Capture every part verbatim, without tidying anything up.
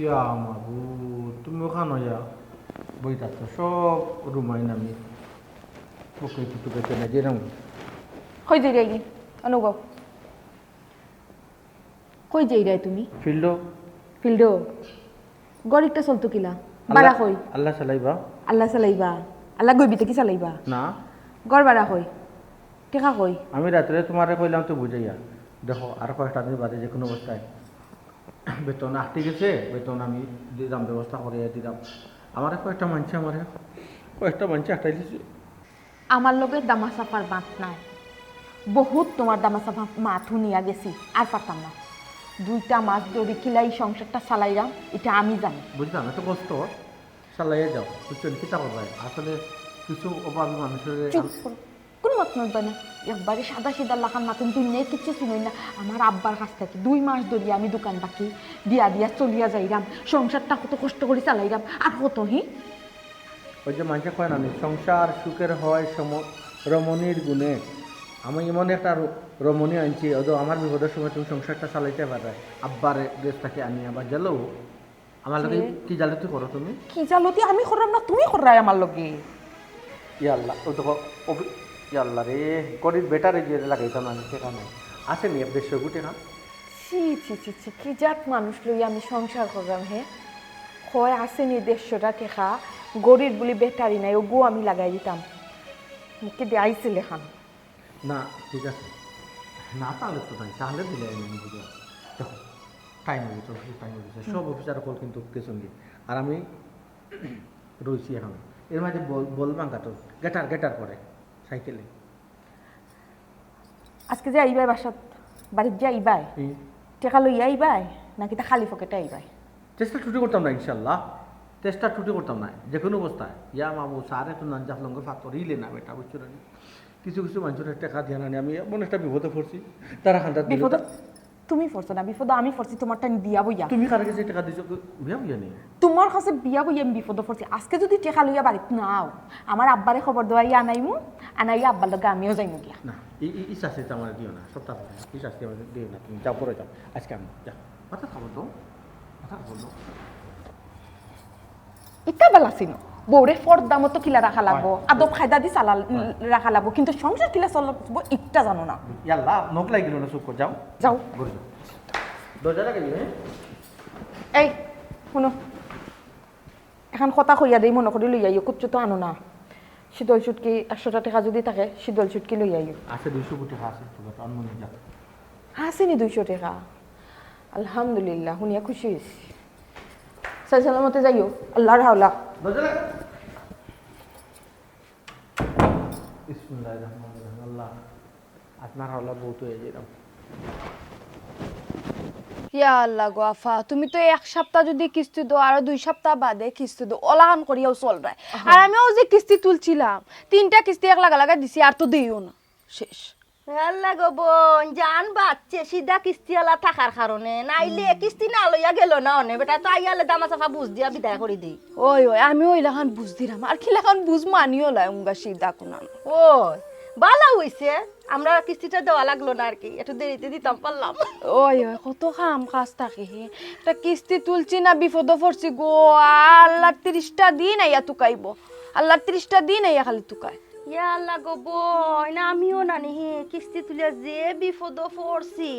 ইয়া মাবুদ, তুমি ওখানো ইয়া বই থাকতো সব রুমাইন আমি বুকে একটু টুকে চলে যেরাম। কই যাইরায় গি? অনুভব, কই যাইরায় তুমি? ফিল্ডো। ফিল্ডো? ঘর একটা চলতো কিলা? বাড়া কই? আল্লাহ চালাইবা। আল্লাহ চালাইবা? আল্লাহ গইবি থাকি চালাইবা? না। ঘর বাড়া কই? টেকা কই? আমি রাত্রে তোমারে কইলাম তো বুঝাইয়া। দেখো, আর কয়েকটা দিন বাদে যে কোনো অবস্থায় বেতন আটকে গেছে, বেতন আমি দিলাম, ব্যবস্থা করে দিলাম। আমারে কয়েকটা মানছে, আমারে কয়েকটা মানছে আটাই দিছে। আমার লগে দামাচাপার বাঁধ নাই। বহুত তোমার দামাচাপা মাত হুনিয়া গেছি, আর পারতাম না। দুইটা মাস ধরি কিলা ই সংসারটা চালাইরাম, ইটা আমি জানি। বুঝলাম, একটু কষ্ট চালাইয়া যাও, বুঝছো নি? কিতা করবায়? আসলে কিছু অভাবী মানুষের চুপ করো, কোনো মাত মাতবা না। একবারে সাদা সিধা লাখান মাতুন, দুনিয়ায় কিচ্ছু চিনই না। আমার আব্বার কাছ থাকি দুই মাস ধরি আমি দোকান বাকি দিয়া দিয়া চলিয়া যাইরাম, সংসারটা কত কষ্ট করি চালাইরাম, আর কত হি ওই যে মানষে কয় না নি, সংসার সুখের হয় সম-, রমণীর গুণে। আমি এমন একটা র-, রমণী আনছি, ওদের আমার বিপদের সময় তুমি সংসারটা চালাইতে পারবে। আব্বার দেশ থেকে আনি আবার গেলেও আমার লগে কি জালতি করো তুমি? কি জালতি আমি করলাম না, তুমি কররায় আমার লগে। ইয়া আল্লাহ, ও দেখো, ও বি-, ইয়া আল্লাহ রে, গরিব বেটারে যে লাগাইতাম আমি, টেকা নাই। আছে নি এক দেড়শো কোটি না? ছি ছি ছি ছি, কি জাত মানুষ লইয়া আমি সংসার করলাম হে? কয় আছে নি দেড়শোটা টেকা, গরিব বুলি বেটারি নাই, ওগু আমি লাগাই দিতাম। মুখে দিয়ে আইছিল এখন। না, ঠিক আছে। না, তাহলে তো নাই, তাহলে দিলে আমি বুঝলাম। দেখো, টাইম হয়ে গেছে, অফিসের টাইম হয়ে গেছে, সব অফিসার কল কিন্তু গেছেন গিয়ে। আর আমি রইছি এখন। এর মাঝে বল, বল ভাঙা তো গেটার গেটার করে সাইকেলে। আজকে যে আইবায় বাসাত, বাড়িত যে আইবায়, হুম। টেকা লইয়া আইবায় নাকি তা খালি পকেটে আইবায়? চেষ্টা ত্রুটি করতাম না ইনশাল্লাহ, চেষ্টা ত্রুটি করতাম না যে কোনো অবস্থায়। ইয়া মাবু, সারে তো নান জাফলঙ্গ ফাতরিলে না বেটা, বুঝছো না? কিছু কিছু মানুষের টেকা দিয়া না নি, আমি এমন একটা বিপদে পড়ছি, তারা খান্দাত দিল। বিপদ তুমি পড়ছো না, বিপদ আমি পড়ছি তোমার টাইম বিয়া বইয়া। তুমি কার কাছে টেকা দিছো? বিয়া বইয়া নেই। তোমার কাছে বিয়া বইয়া আমি বিপদে পড়ছি। আজকে যদি টেকা লইয়া বাড়িত না আও, আমার আব্বারে খবর দেওয়াই আনাইমু, আনাইয়া আব্বার লগে আমিও যাইমু গিয়া। না, এই, এই, এই শাস্তি তো আমার দিও না, সব তার এই শাস্তি আমার দিও না, তুমি যাও, পরে যাও, আজকে আমি যাও। মাথা খাবো তো, মাথা খাবো তো। ইটা বালা চিনো, বউরে ফর্দা মতো কিলা রাখা লাগবো, হয়। আদব খায়দা দি চালা হয়। রাখা লাগবো, কিন্তু সংসার কিলা চলবো ইটা জানো না। ইয়াল্লা, নখ লাগি গেল না, চুপ কর, যাও। যাও। ঘরে যাও। দরজা লাগাই দিও, হ্যাঁ? এই, শুনো, এখন কথা কইয়া দেই, মনে করি লইয়া আইও, কিচ্ছু তো আনো না। শীতল চুটকি একশোটা টেকা যদি থাকে, শীতল চুটকি লইয়া আইও। আছে দুইশো কোটি আছে, তোমার তো আনমনে যাও। আছে নি দুইশো টেকা? আলহামদুলিল্লাহ, শুনিয়া খুশি হইছি। সাই সালামতে যাইও, আল্লাহর হাওলা। দরজা লাগা। বিসমিল্লাহির রহমানির রহিম। আল্লাহ, আপনার হাওলা বহুত হয়ে যেতাম। ইয়া আল্লাহ গো আফা, তুমি তো এক সপ্তাহ যদি কিস্তি দেও, আরো দুই সপ্তাহ বাদে কিস্তি দেও, অলাখান করিয়াও চলরায়। আর আমিও যে কিস্তি তুলছিলাম, তিনটা কিস্তি এক লাগা লাগা দিছি, আর তো দেইও না, শেষ। আল্লাহ গো বইন, জান বাঁচছে সিধা কিস্তিআলা থাকার কারণে, নাইলে কিস্তি না লইয়া গেল না অনে, বেটা তো আইয়ালে দামাচাপা বুঝ দিয়া বিদায় করি দেই। ওই ওই, আমি ওইলাখান বুঝ দিরাম, আর কিলাখান বুঝ মানিও লাই উঙ্গা সিধা কুনান। ওই, বালা হইছে, আমরা কিস্তিটা দেওয়া লাগলো না আর কি, একটু দেরিতে দিতাম পারলাম। ওই ওই, কত কাম কাজ থাকে হে। একটা কিস্তি তুলছি না, বিপদো পড়ছি গো, আল্লাহ তিরিশটা দিন আইয়া তুকাইবো, আল্লাহ তিরিশটা দিন আইয়া খালি তুকায়। ইয়া আল্লাহ গো বইন, আমিও নানি হি কিস্তি তুলিয়া যে বিপদো পড়ছি।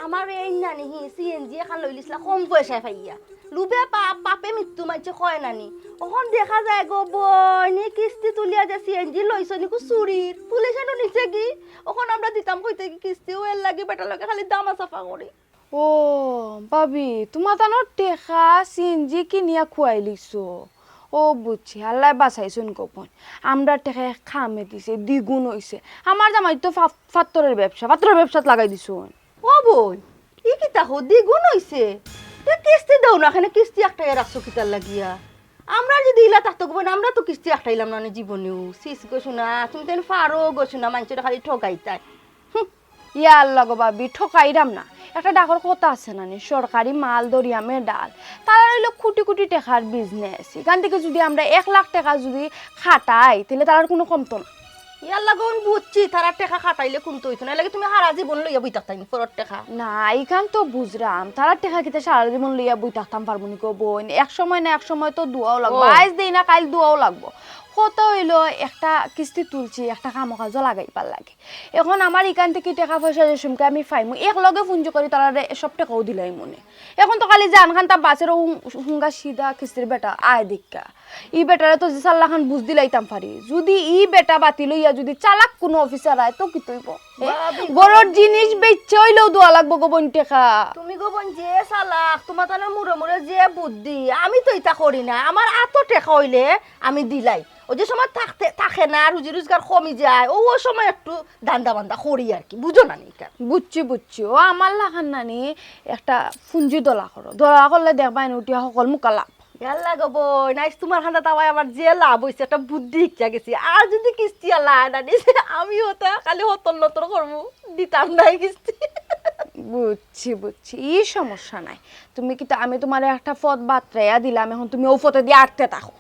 আমার এই নানি হি সিএনজি এখান লইলিছিলা কম পয়সায় পাইয়া। লুবে পাপ, পাপে মৃত্যু মাইছে কয় নানি। অখন দেখা যায় গো বইন, ই কিস্তি তুলিয়া যে সিএনজি লইছো নিকু চুরির, পুলিশে তো নিছে কি? অখন আমরা দিতাম কইতে কি কিস্তি, ও এর লাগি বেটার লগে খালি দামাচাপা করি। ও ভাবি, তোমার তানোর টেকা সিএনজি কিনিয়া খুয়াইলিছো। ও বুঝছি, আল্লাহ বাঁচাইছইন গোপন। আমরার টেকা এক কামে দিছে, দ্বিগুণ হইছে। আমার জামাই তো ফা-, ফাত্তরের ব্যবসা, ফাত্তরের ব্যবসাত লাগাই দিছইন। ও বইন, ই কিতা কও, দ্বিগুণ হইছে? তে কিস্তি দেও না, কেনে কিস্তি আটকাইয়া রাখছো কিতার লাগিয়া? আমরা যদি ইলা থাকতো গো বইন, আমরা তো কিস্তি আটকাইলাম না নি জীবনেও। সিস গো সোনা, তুমি তো পারো গো সোনা, মাইনষরে খালি ঠগাইতায়। হুঁ। ইয়া আল্লাহ গো ভাবি, ঠকাইরাম না। একটা ডাকর কথা আছে না নি, সরকারি মাল দরিয়ামে ডাল। তারার অইলো কোটি কোটি টেকার বিজনেস। এখান থাকি যদি আমরা এক লাখ টেকা যদি খাটাই, তাইলে তারার কুনু কমতো না। ইয়ার লাগি অখন বুঝছি, তারার টেকা খাটাইলে কুন্তা অইতো না। এর লাগি তুমি হারা জীবন লইয়া বই থাকতায় নি, পরর টেকা। না, ইখান তো বুঝরাম, তারার টেকা কিতা সারা জীবন লইয়া বই থাকতাম পারমু নি গো বইন? এক সময় না এক সময় তো দোয়াও লাগবো। ও। আইজ দেই না, কাইল দোয়াও লাগবো। কথা অইলো, একটা কিস্তি তুলছি, একটা কামো কাজো লাগাইবার লাগি। অখন আমার ইখান থাকি টেকা পয়সা যে সময় আমি পাইমু, এক লগে পুঞ্জি করি তারারে সব টেকাও দিলাইমু নে। অখন তো খালি জান খান তা বাসের ও হুঙ্গা সিধা কিস্তির বেটা আয় দেখিয়া। ই বেটারে তো যে চাল্লাখান বুঝ দিলাইতাম পারি। যুদি ই বেটা বাতিল অইয়া যুদি চালাক কুনু অফিসার আয়, তো কিতা অইবো? এ? ভাবি গো। ঘরর জিনিস বেচা অইলেও দোয়া লাগবো গো বইন টেকা। তুমি গো বইন যে চালাক, তুমার তানর মুড়ে মুড়ে যে বুদ্ধি, আমি তো ইতা করি না। আমার আতো টেকা অইলে আমি দিলাই। অউ যে সময় থাকতে, থাকে না, রুজি রোজগার কমি যায়, অউ, অউ সময় একটু ধান্দা বান্দা করি আর কি, বুঝো না নি ইখান? বুঝছি, বুঝছি। ও আমার লাখান নানি একটা পুঞ্জি দলা করো, দলা করলে দেখবায় নি উঠিয়া হকল মুকা লাভ। ইয়াল্লা গো বইন, আইজ তুমার খান্দাত আইয়া আমার যে লাভ অইছে, একটা বুদ্ধি শিখিয়া গেছি। আর যুদি কিস্তি আলা আয় না নিছে, আমি অতা খালি হতর লতর করমু, দিতাম নায় কিস্তি। বুঝছি, বুঝছি, ই সমস্যা নাই। তুমি কিতা, আমি তুমারে একটা পথ বাতরাইয়া দিলাম, অখন তুমি অউ পথেদি আটতে থাকো।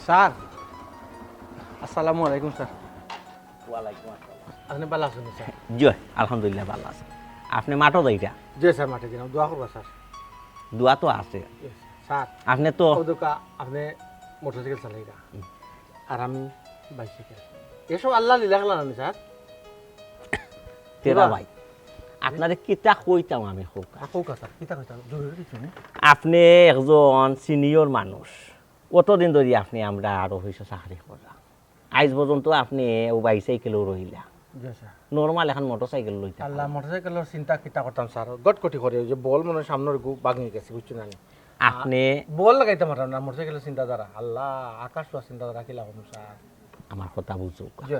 স্যার, আসসালামু আলাইকুম স্যার। ওয়ালাইকুম আসসালাম। আপনে ভালা আছইন নি স্যার? জি, আলহামদুলিল্লাহ ভালা আছি। আপনে মাঠো যাইরা? জি স্যার, মাঠো যাইরাম। দোয়া করবা স্যার। দোয়া তো আছে। জি স্যার। আপনে তো অউ দেখউক্কা, আপনে মোটরসাইকেল চালাইরা। হুম। আর আমি বাইসাইকেল। এসব আল্লার লীলা খেলা নানি স্যার? তেরা ভাই, আপনারে কিতা কইতাম আমি কউক্কা? আ, কউক্কা স্যার, কিতা কইতাম? জরুরি কিছু নি? আপনে একজন সিনিয়র মানুষ। অতদিন ধরি আপনে আমরার অফিসো চাকরি কররা। আইজ পর্যন্ত আপনে অউ বাইসাইকেলো রইলা। জি স্যার। নরমাল এখান মোটরসাইকেল লইতা আল্লাহ, পারলা। মোটরসাইকেলর চিন্তা কিতা করতাম স্যার? গটগটি করে অউ যে বল মনে অয় সামনর গু ভাঙি গেছে, বুঝছো না নি? আপনে বল লাগাইতাম পারতাম না, মোটরসাইকেলর চিন্তাধারা। আল্লাহ, আকাশ ছুয়া চিন্তাধারা কিলা করমু স্যার? আমার কথা বুঝউক্কা। জি।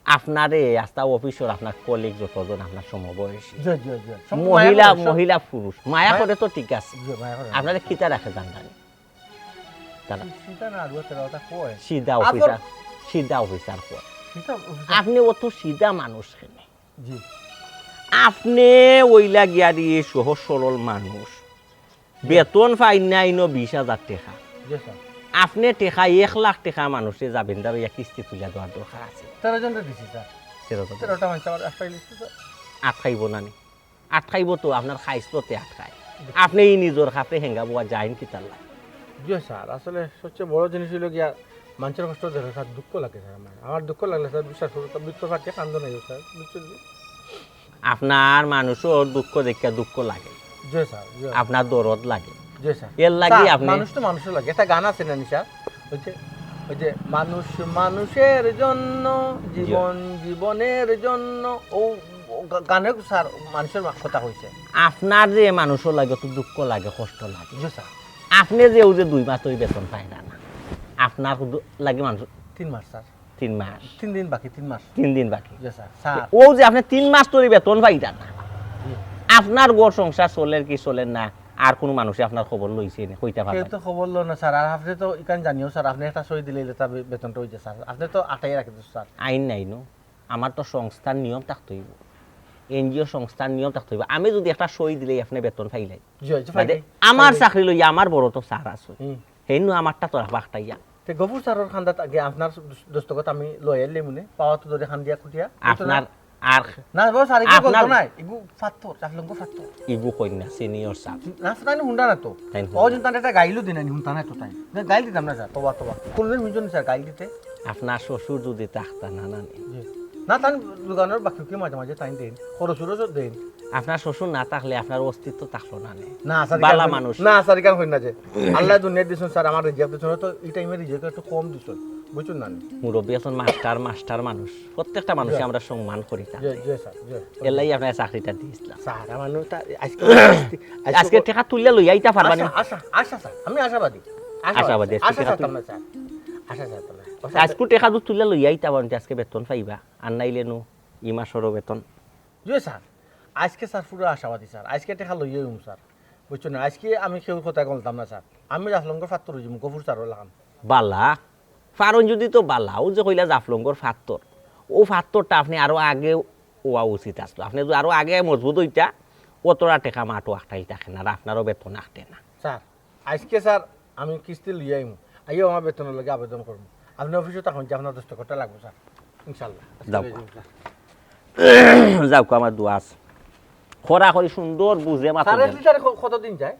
আপনারে আস্তা অফিসর আপনার কলিগ যতজন আপনার সমবয়সী। জি, জি, জি। সব মহিলা, মায়া করে, সব মহিলা পুরুষ। মায়া মায়া করে তো ঠিক আছে। জি, মায়া করে। আপনারে কিতা রাখে জানরা নি? তারা সিধা না, আর ওটা, ওটা কয়। সিধা আদর অফিসার, সিধা অফিসার কয়। সিধা অফিসার। আপনে অত সিধা মানুষ কেনে? জি। আপনে অইলা গিয়া রে সহজ সরল মানুষ। জি। বেতন পাইন না ইনো বিশ হাজার টেকা। জি, স্যার। আপনে টেকা এক লাখ টেকা মানুষরে জামিনদার অইয়া কিস্তি তুলিয়া দেওয়ার দরকার আছে। তেরো জনরে দিছি, স্যার। তেরো জন। তেরোটা মানুষ আমার একটাই লিস্ট, স্যার। আটকাইবো না নি? আটকাইবো তো, আপনার খাইছলতে আটকায়। আপনে ই নিজর খাপে হেঙ্গা বওয়া যাইন কিতার লাগি? জি স্যার, আসলে সবচেয়ে বড় জিনিস অইলো গিয়া, মানষর কষ্ট দেখলে স্যার দুঃখ লাগে স্যার আমার। আমার দুঃখ লাগলে স্যার, বিশ্বাস করুন, বৃত্ত ফাটিয়া কান্দন আইবো স্যার, বুঝছেন নি? আপনার মানষর দুঃখ দেখিয়া দুঃখ লাগে। জি স্যার, জি। আপনার দরদ লাগে। জি স্যার। এর লাগি স্যার, আপনে মানুষ তো মানুষর লাগে। একটা গান আছে না নি স্যার? ওই যে, ওই যে, "মানুষ মানুষের জন্য, জি। জীবন জীবনের জন্য।" ও, ও গা-, গানে স্যার মানষর মা-, কথা কইছে। আপনার যে মানষর লাগে তো দুঃখ লাগে, কষ্ট লাগে। জি স্যার। আপনে যে অউ যে দুই মাস ধরি বেতন পাইরা না, আপনার লাগি মানুষ তিন মাস স্যার। তিন মাস। তিন দিন বাকি, তিন মাস। তিন দিন বাকি। জি স্যার। স্যার। অউ যে আপনে তিন মাস ধরি বেতন পাইরা না, জি। আপনার ঘর সংসার চলের কি চলের না, আর কুনু মানষে আপনার খবর লইছে নি, কইতা পারবা? কেউ তো খবর লয় না স্যার। আর আপনে তো ইখান জানিও স্যার, আপনে একটা সই দিলে ইটা বে-, বেতনটা অইযায় স্যার। আপনে তো আটকাইয়া রাখি দিছো স্যার। আইন নাই নো, আমার তো সংস্থার নিয়ম থাকতে অইবো, এনজিও সংস্থার নিয়ম থাকতে অইবো। আমি যুদি একটা সই দিলেই আপনে বেতন পাইলাই, জি, জি, বাদে পাইলাই। আমার পাইলাই। চাকরি লইয়া আমার বড় তো স্যার আছে। হুম। হেইন আমারটা তো রাখবা আটকাইয়া। তে গফুর স্যারর খান্দাত আগে আপনার দস-, দস্তখত আমি লই আইলে মনে, পাওয়া তো ধরে খান দিয়া খুটিয়া। আপনার আর না, বাবা, স্যার, ইগু আপনার গল্প নাই, ইগু ফাত্তর, চার লঙ্গ ফাত্তর। ইগু কই না, সিনিয়র স্যার। না, স্যার, তাইন হুনতা না তো। তাইন হুনতা। ও, যেন তাইন একটা গাইলও দিন, আইন হুনতা না তো তাইন। না, গাইল দিতাম না, স্যার, তবা, তবা। কোনোদিন হুনছো না, স্যার, গাইল দিতে? আপনার শ্বশুর যুদি থাকতা না, না নি? জি। না, তাইন দোকানর বাকি কি মাঝে মাঝে তাইন দেন, খরচ উরচও দেন। আপনার শ্বশুর না থাকলে আপনার অস্তিত্ব থাকলো না নি। না, স্যার, বালা ইখান কইন-, মানুষ। না, স্যার, ইখান কইন না যে। আল্লায় দুনিয়াত দিছইন, স্যার, আমার রিজিক দিছইন, তো ই টাইমে রিজিক একটু কম দিছইন, বুঝছইন না নি? মুরব্বি আছইন, মাস্টার, মাস্টার মানুষ। প্রত্যেকটা মানুষে জি। আমরা সম্মান করি তা। জি, জি, স্যার, জি। এর লাগি আপনারে চাকরিটা দিছলাম। স্যার, আমার নু তা-, আজকে, আজকে আজকে টেকা তুলিয়া লইয়া আইতা পারবা নি? আশা, আশা, আশা, স্যার, আমি আশাবাদী। আশাবাদী। আশাবাদী, আজকে আশা টেকা ছাড়তাম তুল- না, স্যার। আশা ছাড়তাম না। আইজকু টেকা তো তুলিয়া লইয়া আইতা পারইন, আইজকে বেতন পাইবা, আর নাইলে নু ই মাসরও বেতন। জি স্যার, আইজকে স্যার পুরা আশাবাদী স্যার, আইজকে টেকা লইয়া আইমু স্যার, বুঝছো না? আইজকে আমি কেউর কথা গলতাম না স্যার, আমি জাফলংগর ফাত্তর অইযিমু, গফুর স্যারর লাখান। বালা, পারইন যুদি তো বালা, অউ যে কইলা জাফলংগর ফাত্তর, অউ ফাত্তরটা আপনে আরো আগে অওয়া উচিত আছলো। আপনে যুদি আরো আগে মজবুত অইতা, অতটা টেকা মাঠো আখটাইল থাকে না, আর আপনারও বেতন আখটে না। স্যার, আইজকে স্যার আমি কিস্তি লইয়া আইমু, আইয়া আমার বেতনর লগে আবেদন করমু। আপনে অফিসো থাকইন, যে আপনার দস্তখতটা লাগবো স্যার, ইনশাআল্লাহ। আইজকে যাও। লইয়া আইমু স্যার। যাউক্কা, আমার দোয়া আছে। খরা খরি সুন্দর বুঝে মাতো স্যার, এক দেন। লিটারে ক-, কত দিন যায়?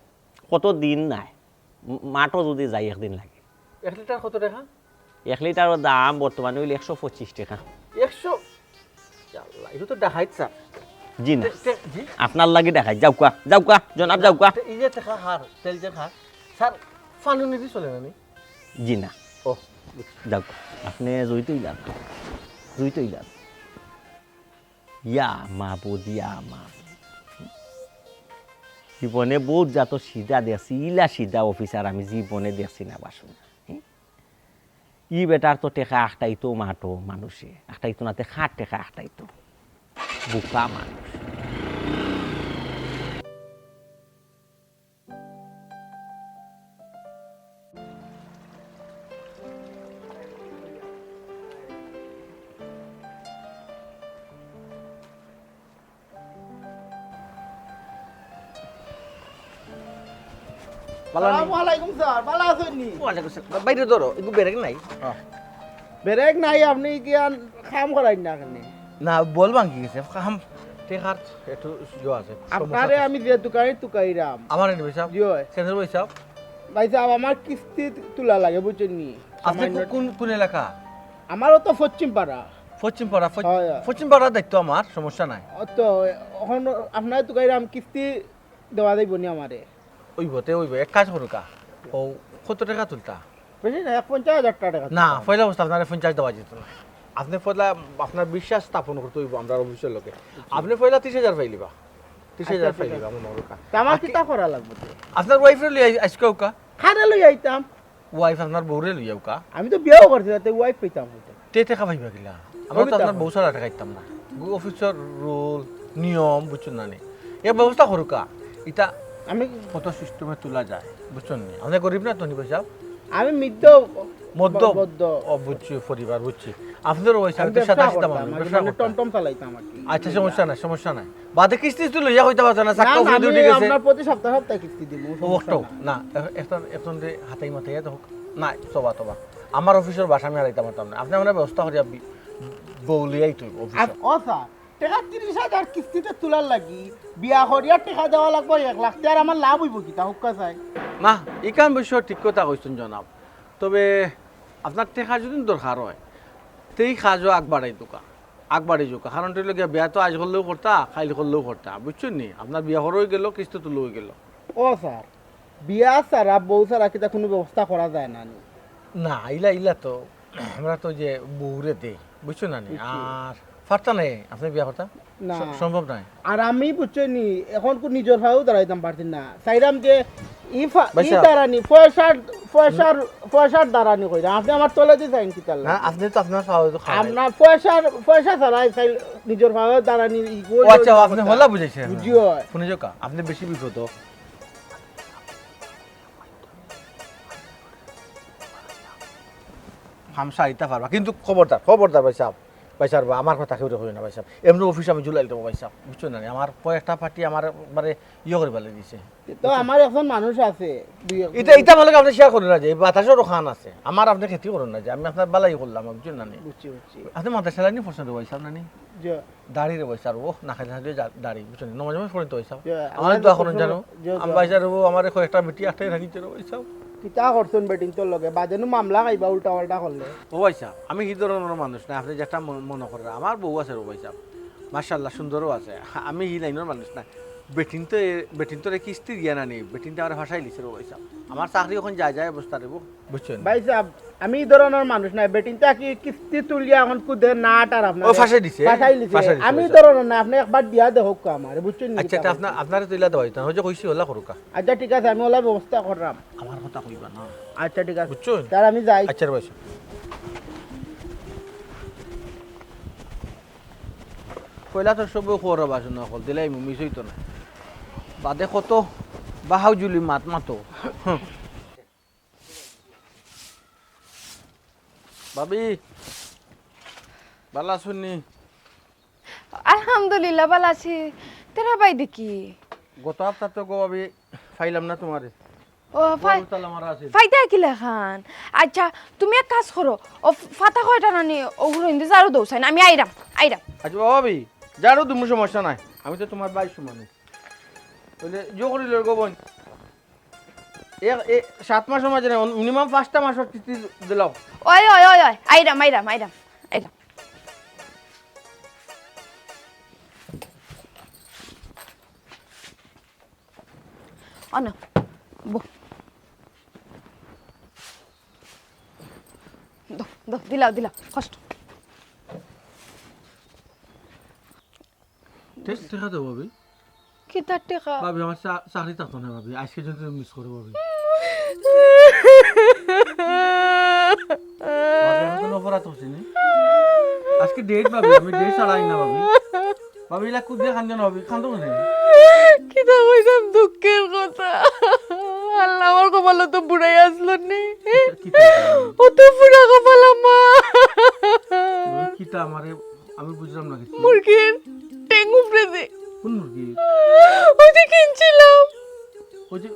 কত দিন নায়, ম-, মাঠো যুদি যাই একদিন লাগে। এক লিটার কত টেকা? এক লিটারর দাম বর্তমানে অইলো একশো পঁচিশ টেকা। একশো? ইয়া আল্লাহ, ইগু তো ডাকাইত স্যার। জি না। তে, তে, জি? আপনার লাগি ডাকাইত। যাউক্কা, যাউক্কা, জনাব, যাউক্কা। তে, ই যে টেকা খার, তেল যে খার, স্যার, ফানুনি দি চলে না নি? জি না। ও, বুঝছি। যাউক্কা, আপনে জড়িত অইলাম। জড়িত অইলাম। ইয়া মাবুদ, ইয়া মাবুদ। জীবনে বউত যত সিধা দেখছি, ইলা সিধা অফিসার আমি জীবনে দেখছি না বাসু। ই বেটার তো টেকা আখটাইতো মাঠো মানুষে, আখটাইতো না তে কার টেকা আখটাইতো? বোকা মানুষ। ভালা নি? আসসালামু আলাইকুম স্যার, ভালা আছইন নি? ওয়ালাইকুম আসসালাম। বাইরে ধরো, একটু ব্রেক নাই। হ্যাঁ। ব্রেক নাই, আপনে কিয়ান কাম করাইন না কেনে? না, বল ভাঙ্গি গেছে, কাম টেকার একটু ইয়ে আছে, সমস্যা আপনারে আছে। আমি যে দোকানে তুকাইরাম। আমারে নি ভাইসাব? জি অয়। কেনে ভাইসাব? ভাইসাব, আমার কিস্তি তুলা লাগে, বুঝছইন নি? আপনে সামান্য কো-, কোন, কোন এলাকা? আমারও তো পশ্চিম পাড়া। পশ্চিম পাড়া, পশ্চিম-, হয়, হয়। পশ্চিম পাড়ার দায়িত্ব আমার, সমস্যা নাই। ও তো, অখন আপনারে তুকাইরাম, কিস্তি দেওয়া যাইবো নি আমারে? অইবো, তে অইবো, এক কাজ করুক্কা। ও, কত টেকা তুলতা? বেশি না, এক পঞ্চাশ হাজার টেকা না, তুলতাম। পয়লা অবস্থা আপনারে পঞ্চাশ দেওয়া যাইতো না। আপনে পয়লা আপনার বিশ্বাস স্থাপন করতে অইবো আমরার অফিসর লগে। আপনে পয়লা ত্রিশ হাজার পাইলিবা। ত্রিশ হাজার আচ্ছা, ঠিক পাইলিবা, আছে। মনো করুক্কা। তে আমার আর কি কিতা করা লাগবো তে? আপনার ওয়াইফরে লইয়া আই-, আইজকা আউক্কা। কারে লইয়া আইতাম? ওয়াইফ আপনার বউরে লইয়া আউক্কা। আমি তো বিয়াও করছি না, তে ওয়াইফ পাইতাম কই? তে টেকা পাইবা কিলা? আমরা তো আপনার বউ ছাড়া টেকা দিতাম না। অফিসর রুল, নিয়ম, বুঝছইন না নি? এ ব্যবস্থা করুক্কা। ইতা আমি কত সিস্টেমে তুলা যায়, বুঝছইন নি? আপনে গরিব না তো নি ভাইসাব? আমি মধ্য-, মধ্য-, ব-, মধ্য। ও, বুঝছি, পরিবার, বুঝছি। আপনারও ওই আমি সাথে ব্যবসা সাদা সিধা করতাম, মানুষ, আমি ব্যবসা মানে করতাম। টমটম চালাইতাম আর কি। আচ্ছা, সমস্যা নাই, সমস্যা নাই। বাদে কিস্তি তো লইয়া কইতা পারতা না, না, চাক্কা না, ফুল আমি উঠি গেছে। আপনার প্রতি সপ্তাহে সপ্তাহে কিস্তি দিমু, সমস্যা ওহটো, নাই। না, এ-, এখন, এখন যে হাতাই মাতাইয়া তো হোক। না, তবা, তবা। আমার অফিসর ভাষা আমি হারাইতাম পারতাম না। আপনে আমরা ব্যবস্থা করিয়া বি-, বউ লইয়াই তো অফিসর। আর, ও স্যার, টেকা ত্রিশ হাজার কিস্তিতে তুলার লাগি, বিয়া করিয়া টেকা দেওয়া লাগবো এক লাখ, তে আর আমার লাভ অইবো কিতা, হুক্কা চাই? না, ইখান অবশ্য ঠিক কথা কইছইন জনাব। তবে আপনার টেকা যদি দরকার অয়, তে ই কাজও আগ বাড়াই দিউক্কা, আগ বাড়াই যাউক্কা। কারণ অইলো গিয়া বিয়া তো আইজ করলেও করতা, কাইল করলেও করতা, বুঝছইন নি? আপনার বিয়া করাও গেলো, কিস্তি তুলাও গেলো। ও স্যার, বিয়া ছাড়া, বউ ছাড়া কিতা কুনু ব্যবস্থা করা যায় না নি? না, ইলা, ইলা তো আমরা তো যে বউরে দেই, বুঝছো না নি? বুঝছি। আর পারতা নাই, আপনে বিয়া করতা? না। স-, সম্ভব নাই। আর আমি, বুঝছো নি, এখন কো-, নিজর পায়েও দাঁড়াইতাম পারছি না। চাইরাম যে ই ফা-, ই ভাইসাব। দাঁড়ানি, পয়সার, পয়সার, পয়সার দাঁড়ানি কইরা। আপনে আমার তলেদি চাইন কিতার লাগি? না, আপনে তো আপনার পাও তো খাড়াই। আপনার পয়সার, পয়সা ছাড়াই চাই, নিজর পায়েও দাঁড়ানি, ই ও আচ্ছা, আপনে কথা। হলা বুঝাইছেন। বুঝিও। হুনি যাউক্কা, আপনে বেশি বিপদ। হামসা আইতা পারবা, কিন্তু খবরদার, খবরদার ভাইসাব, ভাইসাব, আমার কথা কেউরে কইও না ভাইসাব। এমনে অফিসো আমি ঝুলাইল দেবো ভাইসাব, বুঝছো না নি? আমার কয়েকটা পার্টি আমার একবারে ইয়ে করি ফালাই দিছে। তো আমার একজন মানুষ আছে, দুই একজন। ইটা, ইটা মানে আপনে শেয়ার করইন না যে, এই বাতাসরও খান আছে। আমার আপনে ক্ষতি করইন না যে, আমি আপনার বালাই করলাম, বুঝছো না নি? বুঝছি, বুঝছি। আপনে মাদ্রাসা লাইনে পড়ছেন রে ভাইসাব, না নি? জি। দাড়ি রে ভাইসাব, ও না খাইলে থাকলে যা-, দাড়ি, বুঝছো নি? নমাজ নমাজ পড়ইন তো ভাইসাব। জি, আমার দোয়া করইন জানো। জি, জি। আমি ভাইসাব রে, আমার কয়েকটা বেটি আটকে রাখিছে রে ভাইসাব। কিতা করছইন বেটিন্তর লগে? বাদে নু মামলা খাইবা উল্টা পাল্টা করলে। ও ভাইসাব, আমি হি ধরনর মানুষ না, আপনে যেটা মন-, মনো কররা। আমার বউ আছে রে ভাইসাব, মাশাআল্লাহ সুন্দরও আছে। আমি হি লাইনর মানুষ না। বেটিন্তে, বেটিন্তরে কিস্তি দিয়া না নি, বেটিন্তে আমারে ফাঁসাই লিছে রে ভাইসাব। আমার চাকরি অখন যায় যায় অবস্থা রে বউ। বুঝছইন? ভাইসাব, আমি ই ধরনর মানুষ নায়, বেটিন্তে কি কিস্তি তুলিয়া অখন কুদে না আটার আপনারে। ও, ফাঁসাই দিছে? ফাঁসাই দিছে। ফাঁসাই দিছে, আমি ই ধরনর না, আপনে একবার দিয়া দেখউক্কা আমারে, বুঝছইন নি? আচ্ছা, কিতা আপনার, করছি? আপনারে তো ইলা দেওয়া অইতো না, ওই যে কইছি ওলা করুক্কা। আচ্ছা, ঠিক আছে, আমি ওলা ব্যবস্থা কররাম। আমার কথা কইবা না। আচ্ছা, ঠিক আছে। বুঝছইন? তাইলে আমি যাই। আচ্ছা রে ভাইসাব। পয়লা তো সবই খবর বাসন অকল দিলাইমু, মিস অইতো না। বাদে কত বাহাউজুলি মাত মাতো। ভাবি, ভালা আছইন নি? আলহামদুলিল্লাহ, ভালা আছি। তেরা ভাই দেখি? গত হাপ্তা তো গো ভাবি পাইলাম না তুমারে। ও, ফাই-, ফাইতা কিলাখান? আচ্ছা, তুমি এক কাজ করো, ও ফাতা কয়টা নানি, ও হুরইন্দি ঝাড়ু দেও চাইন, আমি আইরাম, আইরাম। আচ্ছা ভাবি, ঝাড়ু দিমু, সমস্যা নাই, আমি তো তুমার ভাই সমানে। তাইলে জো করি লই গো বইন। এ, এ, সাত মাসর মাঝে না, মিনিমাম পাঁচটা মাসর কিস্তি দিলাও। ওই, ওই, ওই, ওই, আইরাম, আইরাম, আইরাম, আইরাম। অনো, বো। দো, দো, দিলাও, দিলাও, কষ্ট। টেকা দেও ভাবি। কিতার টেকা? ভাবি, আমার চা-, চাকরি থাকতো না ভাবি, আজকে যদি তুমি মিস করো ভাবি। ভাবি, আমি কোনো অপরাধ করছি নি। আজকে ডেট ভাবি, আমি ডেট ছাড়াই না ভাবি। ভাবি, ইলা কুদিয়া কান্দে না ভাবি, কান্দো কেনে? কিতা কইতাম দুঃখের কথা। আল্লাহ, আমার কপালো তো বুড়াই আসলো নি। কিতা, কিতা? ও তো বুড়া কপাল আমার। কিতা আমারে আমি বুঝলাম না কিছু। মুরগির টেং উপরে দে। কোন মুরগি? ওই যে কিনছিলাম। ওই যে,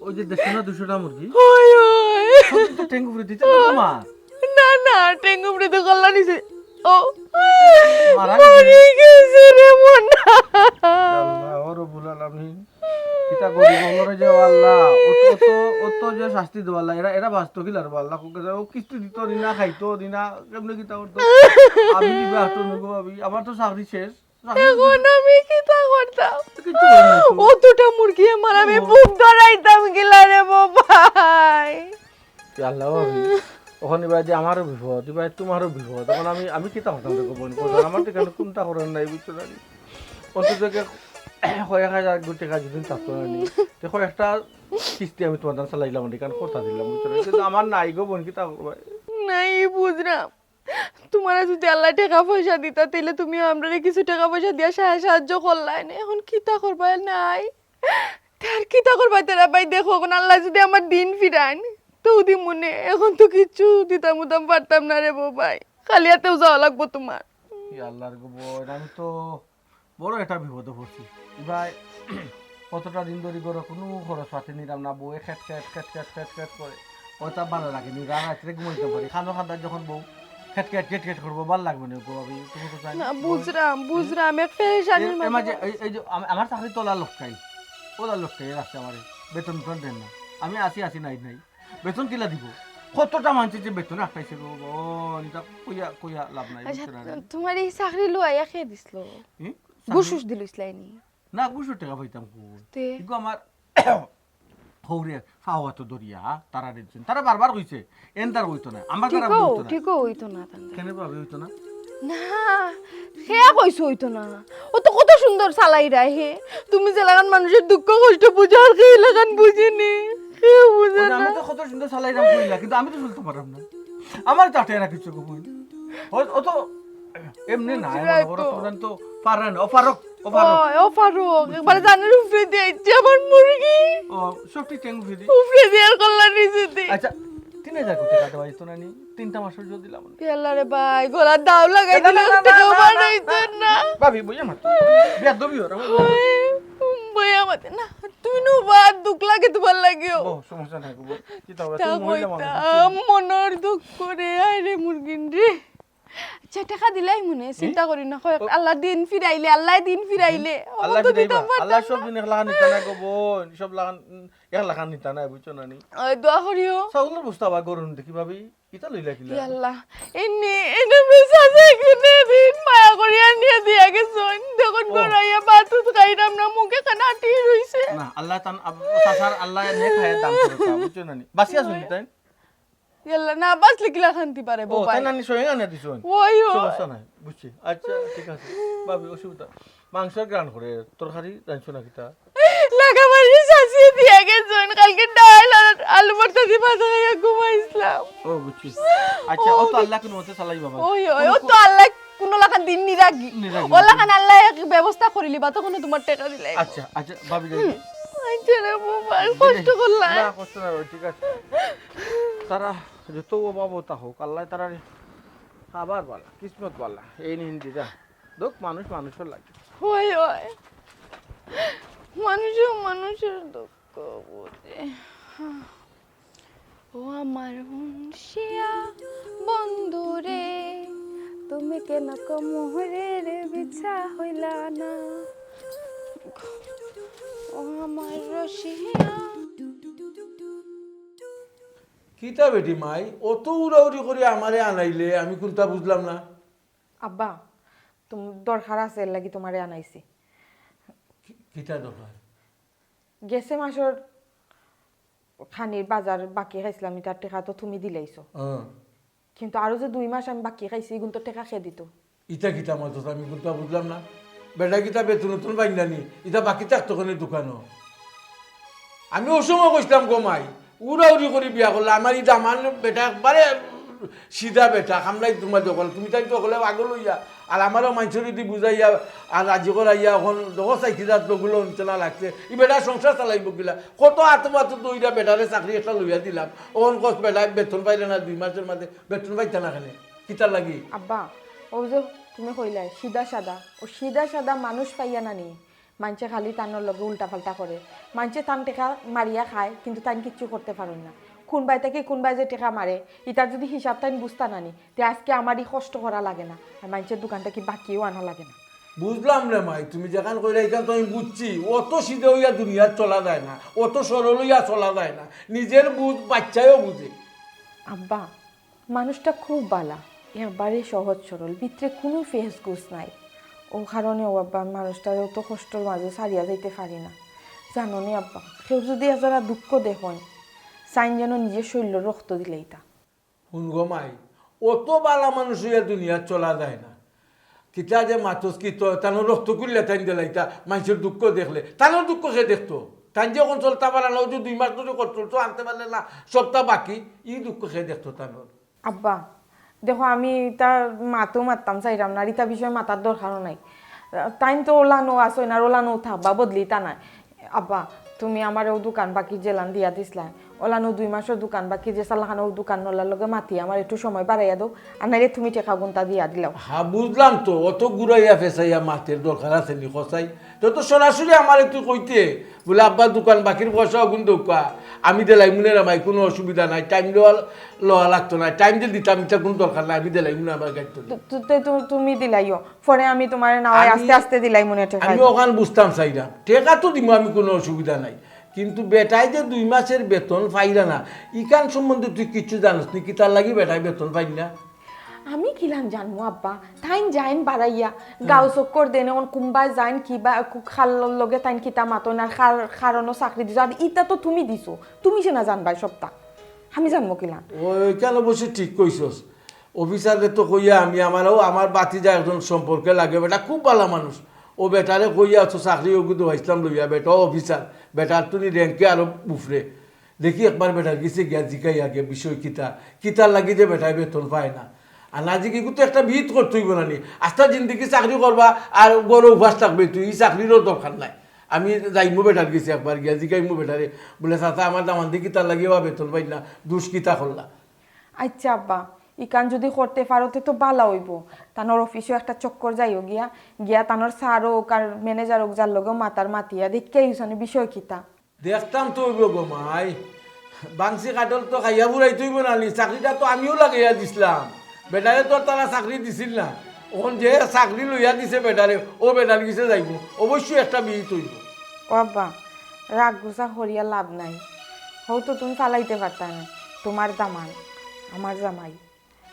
ওই যে দেড়শো না দুশো টা মুরগি? হয়, হয়। সব তো টেং উপরে দিতে তো মা। না, না, টেং উপরে তো কল্লা নিছে। ও, মারা গেছে। মরে গেছে রে মন। আল্লাহ, ও রব্বুল আলামিন। কিতা করি বলো রে যে আল্লাহ, ও তো, ও তো, ও তো যে শাস্তি দেওয়া আল্লাহ, এরা, এরা বাঁচতো কিলা রে আল্লাহ, ও কিস্তি দিত নি না, খাইতো নি না, কেমনে কিতা করতো? আমি দিবা হাঁটো নেবো ভাবি, আমার তো চাকরি শেষ। চাকরি এখন আমি কিতা করতাম? তো কিচ্ছু করার নাই তো। অতটা মুরগি আমার আমি ও। বুক ধরাইতাম কিলা রে বাবাই? ইয়া আল্লাহ, ভাবি, ওখানে ভাই যে আমারও বিপদ, ভাই তোমারও বিপদ। এখন আমি, আমি কিতা করতাম দেখো বোন, কোথায়? আমার তো এখানে কোনটা করার নাই, বুঝছো না নি? অন্তত যে কয়েক হাজার টেকা যদি থাকতো না নি, তো কয়েকটা কিস্তি আমি তোমার দান চালাইলাম, এখানে কথা দিলাম, বুঝছো না? কিন্তু আমার নাই গো বোন, কিতা করবো? নাই বুঝলাম। তোমারে যদি আল্লাহ টেকা পয়সা দিতা, তাইলে তুমি আমরারে কিছু টেকা পয়সা দিয়া সাহা-, সাহায্য করলায় না। এখন কিতা করবায় নাই? তার কিতা করবায় তারা ভাই? দেখো, এখন আল্লাহ যদি আমার দিন ফিরাইন, তো দিমুনে। এখন তো কিচ্ছু দিতাম উতাম পারতাম না রে বউ ভাই। খালি হাতেউ যাওয়া লাগবো তোমার। ই আল্লাহর গো বইন, আমি তো বড় একটা বিপদে পড়ছি। ভাই, কতটা দিন ধরি ঘরো কোনো খরচ পাতি নিলাম না, বউয়ে খেট খেট, খেট খেট, খেট খেট করে। ওটা ভালা লাগে নি, রাত রাত্রে ঘুমাইতাম পারি। খানো খান্দার যখন বউ খেট খেট, খেট খেট করবো, ভালা লাগবো নি গো ভাবি? তুমি তো জানো। না, বুঝলাম, বুঝলাম, এক পেরেশানির এ-, এ মাঝে মাঝে পড়ে এই, এই যে আম-, আমার চাকরি তো ওলা লটকাই, ওলা লটকাই রাখছে আমারে, বেতন টেতন দেন না। আমি আছি, আছি, নাই, নাই। বেতন কিলা দিব? কতটা মানষে যে বেতন আটকাইছে গো, ও, এটা কইয়া, কইয়া লাভ নাই, আচ্ছা, বুঝছো না নি? তোমার এই চাকরি লইয়া কে দিছিল? হুম? ঘুষ চাকরি? উস দিল ইসলাইনি? না, ঘুষর টেকা পাইতাম কই? তে? কিন্তু আমার হৌরে, ফাওয়া তো দরিয়া, তারা রেজন। তারা বারবার কইছে, এন্দার হইতো না, আমার তারা ঠিকও, হইতো না। ঠিকও হইতো না, তান্দার। কেনে ভাবি হইতো না? না, কে কইছে হইতো না? ও তো কত সুন্দর চালাইরা হে। তুমি যেলাখান মানুষের দুঃখ কষ্ট বুঝো, আর কে এলাখান বুঝেনি। কেউ বুঝে ওই যে না। আমি তো কত সুন্দর চালাইরাম কইলা, কিন্তু আমি তো চলতে পারলাম না। আমার তো আটে না কিছু কই। ও, ও তো এমনি না, বুঝলাই এমন বড় তো। তো জান তো পারেন, ও ফারুক, ও ফারুক। ও, ও ফারুক, একবারে জানের উপরে দিয়ে আইছে আমার মুরগি। ও, সবটি টেং ফিরি। উপরে দিয়ে আর কল্লা নিচে দি। আচ্ছা, তিন হাজার কোটি টাকা দেওয়া যেত না নি? তিনটা মাসের জন্য দিলাম। ইয়াল্লা রে ভাই, গলার দাও লাগাই না, না, দিলে না, না, টেকা না, না, বানাইতেন না। ভাবি, বইয়া মাত। বিয়াদবি ওর, আমার ওই, বইয়া মাত না। তুমি নু বাদ দুঃখ লাগে তোমার লাগিও। ও, সমস্যা নাই গো, বল। কি তাও, তা তুমি মহিলা মানুষ, কইতাম, বুঝছো? মনর দুঃখ করে, আয় রে মুরগিন রে। আচ্ছা, টেকা দিলাই মনে, হুম? চিন্তা করি না, কয়, ও। আল্লাহ দিন ফিরাইলে, আল্লাহ দিন ফিরাইলে। হুম। অখন আল্লাহ তো ফিরাইবা। দিতাম পারতাম আল্লাহ সব না। দিন এক লাখান নিতা না গো বোন, সব লাখান, উম, এক লাখান নিতা না, বুঝছো না নি? ওই দোয়া করিও। চাউলর বস্তা আবার গরম দেখি ভাবি, ইটা লইলা কিলা? ইয়া আল্লাহ, এনে, এনে মিছা যে কিনে দিন মায়া করি আনিয়া দিয়া গেছইন। দেখুন ও। গড়াইয়া ভাত উত খাইরাম না, মুখে খানা আটি রইছে। না, আল্লাহ তান আব-, চাচার আল্লাহ নেক হায়াত দান করুক, বুঝছো না নি? বাঁচি আছইন নি তাইন? ইয়াল্লা, না বাঁচলে কিলা খান্তি পারে ও, বউ তাই ভাই? নানি স্বয়ং আনিয়া দিছইন? ওই, ওই। সমস্যা নাই, বুঝছি। আচ্ছা, ঠিক আছে। ভাবি, অসুবিধা। মাংসর ঘ্রাণ করে, তরকারি রাঁধছো না কিতা? লাগামারি শাসিয়ে দিয়া গেছইন, কালকে ডাল আর আলু ভর্তা দি ভাত খাইয়া ঘুমাইছিলাম। ও, বুঝছি। আচ্ছা, ও তো আল্লাহ কোনো মতে চালাই বাবা। ওই, ওই, ও তো আল্লাহ কোনো ওলাখান দিন নিরাগি। নিরাগি। ওলাখান আল্লাহ এক ব্যবস্থা করিলিবা, তখন তোমার টেকা দিলাই। আচ্ছা, আচ্ছা, ভাবি যাই। আচ্ছা রে বাবা, কষ্ট করলা। না, কষ্ট না, ঠিক আছে। তারা যত অভাব তা হোক, আল্লাহ তারা আবার বালা, কিসমত বালা, এই নিন দিদা। দেখ, মানুষ মানুষর লাগে। হয়, হয়। মানুষও মানুষের দুঃখ বুঝে। ও আমার মুন্সিয়া বন্ধু রে, তুমি কেন কোমরের বিছা হইলা না? ও আমার রসিয়া। কিতা বেটি মাই, অত উড়াউড়ি করি আমারে আনাইলে, আমি কুনতা বুঝলাম না। আব্বা, তুম-, দরকার আছে, এর লাগি তোমারে আনাইছি। কি-, কিতা দরকার? গেছে মাসর খানির বাজার বাকি খাইছিলাম, ইতার টেকা তো তুমি দিলাইছো। হ্যাঁ। কিন্তু আরো যে দুই মাস আমি বাকি খাইছি, ইগুন তো টেকা কে দিত? ইতা কিতা মাতস, আমি কুনতা বুঝলাম না। বেটা কিতা বেতন উতন পাইন না নি? ইতা বাকি থাকতো কেনে দোকানো? আমি অউ সময় কইছিলাম গো মাই, উড়াউড়ি করি বিয়া করলা, আমার ই দামান বেটা একবারে সিধা বেটা, কামলাই তোমার দোকান, তুমি তাই তো হকলে পাগল অইয়া, আর আমারও মানষে যদি বুঝাইয়া, আর রাজি করাইয়া, অখন দেখো চাইছি যাত লোকগুলো অনতে না লাগছে, ই বেটা সংসার চালাইবো কিলা? কত আতো বাতো দইরা বেটারে চাকরি একটা লইয়া দিলাম, অখন কস বেটায় বেতন পাইলে না, দুই মাসর মাঝে বেতন পাইতা না কেনে, কিতার লাগি? আব্বা, অউ যে তুমি কইলায় সিধা সাদা, অউ সিধা সাদা মানুষ পাইয়া না নি, মানষে খালি তানর লগে উল্টা পাল্টা করে। মানষে তান টেকা মারিয়া খায়, কিন্তু তাইন কিচ্ছু করতে পারইন না। কুনবায় থাকি কুনবায় যে টেকা মারে, ইতার যদি হিসাব তাইন বুঝতা না নি, তে আজকে আমার ই কষ্ট করা লাগে না, আর মানষর দোকান থাকি বাকিও আনা লাগে না। বুঝলাম রে মাই, তুমি যেখান কইলা ইখান তো আমি বুঝছি, অত সিধা অইয়া দুনিয়াত চলা যায় না, অত সরল অইয়া চলা যায় না, নিজের বুঝ বাচ্চায়ও বুঝে। আব্বা, মানুষটা খুব বালা, একবারে সহজ সরল, ভিতরে কুনু ফেস গুস নাই। অউ কারণে অউ আব্বা, মানুষটারে অত কষ্টর মাঝে ছাড়িয়া যাইতে পারি না। জানো নি আব্বা, কেউ যদি এজারা দুঃখ দেখইন, চাইন যেন নিজের শরীরর রক্ত দিলাইতা। হুন গো মাই, অত বালা মানুষ অইয়া দুনিয়াত চলা যায় না। কিতা যে মাতস কি তো, তানর রক্ত খুললে তাইন দিলাইতা, মানষর দুঃখ দেখলে, তানর দুঃখ কে দেখতো? তাইন যে অখন চলতা পারা না, অউ যে দুই মাস ধরি কষ্ট চলতো, আনতে পারলে না, সবটা বাকি, ই দুঃখ কে দেখতো তানর? আব্বা, দেখো, আমি ইতা মাতও মাততাম চাইরাম না, আর ইতা বিষয়ে মাতার দরকারও নাই। তাইন তো অলানো আছইন, আর অলানো থাকবা, বদলিতা নায়। আব্বা, তুমি আমারে অউ দোকান বাকি যেলান দিয়া দিছলায়, অলানো দুই মাসর দোকান বাকি যে চালাখান, অউ দোকানআলার লগে মাতি আমার একটু সময় বাড়াইয়া দেও, আর নাইলে তুমি টেকা গুনতা দিয়া দিলাও। হ্যাঁ, বুঝলাম তো, অত ঘুরাইয়া ফেসাইয়া মাতের দরকার আছে নি কছাই? তো, তো সরাসরি আমারে তুই কইতে, বুলে, "আব্বা, দোকান বাকির পয়সা অগুন দেউক্কা, আমি দিলাইমুনে রে মাই, কুনু অসুবিধা নাই, টাইম লওয়া, লওয়া লাগতো না, টাইম যে দিতাম, ইতা কুনু দরকার নাই, আমি দিলাইমুনে আমার গাইত।" তো, তো, তো, তো, তুমি দিলাইও, পরে আমি তোমারে নাওয়াই আমি, আস্তে আস্তে দিলাইমুনে টেকা। আমি অখান বুঝতাম চাইরাম, টেকা তো দিমু আমি, কুনু অসুবিধা নাই, কিন্তু বেটায় যে দুই মাসর বেতন পাইরা না, ইখান সম্বন্ধে তুই কিচ্ছু জানস নি, কিতার লাগি বেটায় বেতন পাইন না? আমি কিলান জানমু আব্বা, তাইন যাইন বাড়াইয়া, গাঁও চক্কর দেন, অখন কুনবায় যাইন, কিবা, কু-, কার লগে তাইন কিতা মাতইন, আর কার কারণও চাকরি দিছো, আর ইতা তো তুমি দিছো, তুমি যে না জানবায় সবটা, আমি জানমু কিলান? অউ ইখান অবশ্য ঠিক কইছস। অফিসাররে তো কইয়া আমি, আমারও, আমার ভাতিজা একজন সম্পর্কে লাগে, বেটা খুব বালা মানুষ। অউ বেটারে কইয়া তো চাকরি অগু দেওয়াইছলাম লইয়া, বেটাও অফিসার, বেটার তুনি র‍্যাঙ্কে আরো উপরে। দেখি একবার বেটার গেছে গিয়া জিকাই আগে বিষয় কিতা, কিতার লাগি যে বেটায় বেতন পায় না। আর না জিকাইলে তো একটা বিহিত করতে অইবো না নি। আস্তা জিন্দেগি চাকরি করবা আর ঘরো উপাস থাকবে তুই, ই চাকরিরও দরকার নাই। আমি যাইমু বেটার গেছে একবার গিয়া জিকাইমু বেটারে, বুলে, "চাচা, আমার দামান্দে কিতার লাগি বা বেতন পাইন না, দুষ কিতা করলা?" আইচ্ছা আব্বা, ইখান যুদি করতে পারো তে তো বালা অইবো। তানর অফিসো একটা চক্কর যাইও গিয়া, গিয়া তানর স্যার অউক আর ম্যানেজার অউক যার লগেও মাতার মাতিয়া দেখিয়া আইও ছানে বিষয় কিতা। দেখতাম তো অইবো গো মাই, বাংশি কাঠল তো খাইয়া ফুরাইতে অইবো না নি, চাকরিটা তো আমিও লাগাইয়া দিছলাম, বেটারে তো আর তারা চাকরি দিছিল না, অখন যে চাকরি লইয়া দিছে বেটারে, অউ বেটার গেছে যাইমু, অবশ্যই একটা বিহিত অইবো। ও আব্বা, রাগ গুসা করিয়া লাভ নাই, হউ তো তুমি ফালাইতে পারতায় না, তুমার দামান, আমার জামাই,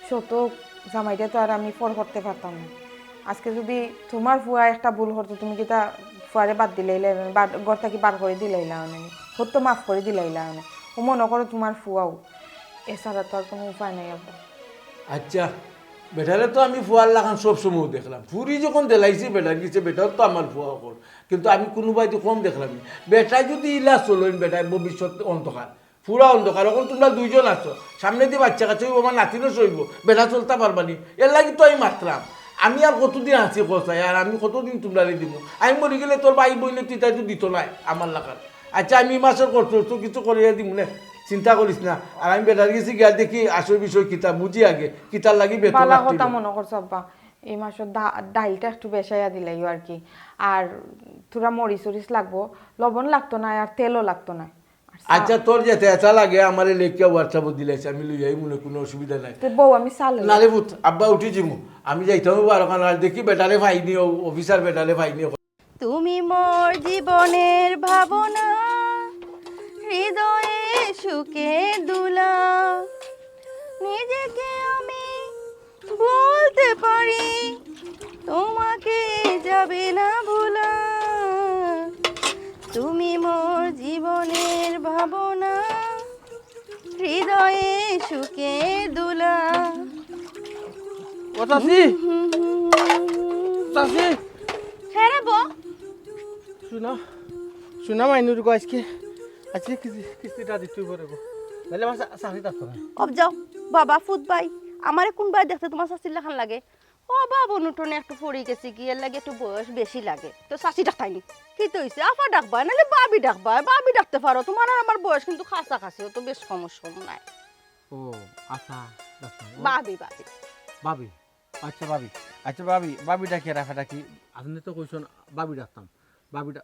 শতক জামাইরে তো আর আমি পর করতে পারতাম না। আজকে যুদি তুমার ফুয়ায় একটা ভুল করতো, তুমি কিতা ফুয়ারে বাদ দিলাইলায় অনে, ঘর থাকি বার করি দিলাইলায় অনে, হউ তো মাফ করি দিলাইলায় অনে। ও মনো করো তুমার ফুয়াউ, এছাড়া তো আর কুনু উপায় নাই আব্বা। আইচ্ছা, বেটারে তো আমি ফুয়ার লাখান সব সময় দেখলাম, ফুরি যখন দিলাইছি বেটার গেছে, বেটাও তো আমার ফুয়া অকল, কিন্তু আমি কুনুবায়দি কম দেখলাম না। বেটায় যুদি ইলা চলইন, বেটায় ভবিষ্যৎ অন্ধকার। পুরা অন্ধকার। অখন তুমরা দুইজন আছো, সামনেদি বাইচ্চা কাইচ্চা অইবো, আমার নাতিনও অইবো, বেটা চলতা পারবা নি? এরলাগি তো আমি মাতরাম। আমি আর কতদিন আছি কছাই, আর আমি কতদিন তুমরারে দিমু? আমি মরি গেলে তোর ভাই বইনে তুই তাই তো দিত নাই আমার লাখান। আচ্ছা, আমি ই মাসর খরচ তো কিছু করিয়া দিমু নে, চিন্তা করিস না। আর আমি বেটার গেছি গিয়া দেখি আসল বিষয় কিতা, বুঝি আগে কিতার লাগি বেতন বালা আটকিল। কথা মনো করছো আব্বা, ই মাসর দা-, ডাইলটা একটু বেশাইয়া দিলাইও আর কি। আর থুড়া মরিচ উরিচ লাগবো, লবণ লাগতো না আর তেলও লাগতো না। আর চা- আচ্ছা, তোর যেতা যেতা লাগে আমারে লেখিয়া WhatsApp-ও দিলাইস, আমি লইয়াই মনে কোনো অসুবিধা নাই। তো বউ, আমি চা লই। না রে পুত, আব্বা উঠি যিমু, আমি যাইতাম অইবো আর ওখানে আর দেখি বেটারে পাইনি, ও অফিসার বেটারে পাইনি। তুমি মোর জীবনের ভাবনা, হৃদয়ে সুখে দুলা। নিজেকে আমি বলতে পারি, তোমাকে যাবে না ভোলা। তুমি মোর জীবনের ভাবনা, হৃদয়ে সুখে দুলা। ও চাচি, চাচি। হ্যাঁ রে বউ। শুনা, শুনা মাইনুর গো, আজকে, আজকে কিস্তি, কিস্তিটা দিতে অইবো রে গো। নাইলে আমার চা-, চাকরি থাকতো না। অব যাও, বাবা, ফুত ভাই, আমারে কোন ভাই দেখতে তোমার চাচির লাখান লাগে? ও বাবা, নুটনে একটু পড়ি গেছি কি, এর লাগি একটু বয়স বেশি লাগে। তো চাচি ডাকতাইনি। কিতা অইছে? আফা ডাকবা, নাইলে ভাবি ডাকবা। ভাবি ডাকতে পারো, তোমার আর আমার বয়স কিন্তু কাছাকাছি, অত বেশ কম সম নাই। ও, আচ্ছা, আচ্ছা। ও, ভাবি, ভাবি। ভাবি। আচ্ছা, ভাবি। আচ্ছা, ভাবি, ভাবি ডাকি আর আফা ডাকি। আপনে তো কইছইন ভাবি ডাকতাম। ভাবি ডা-,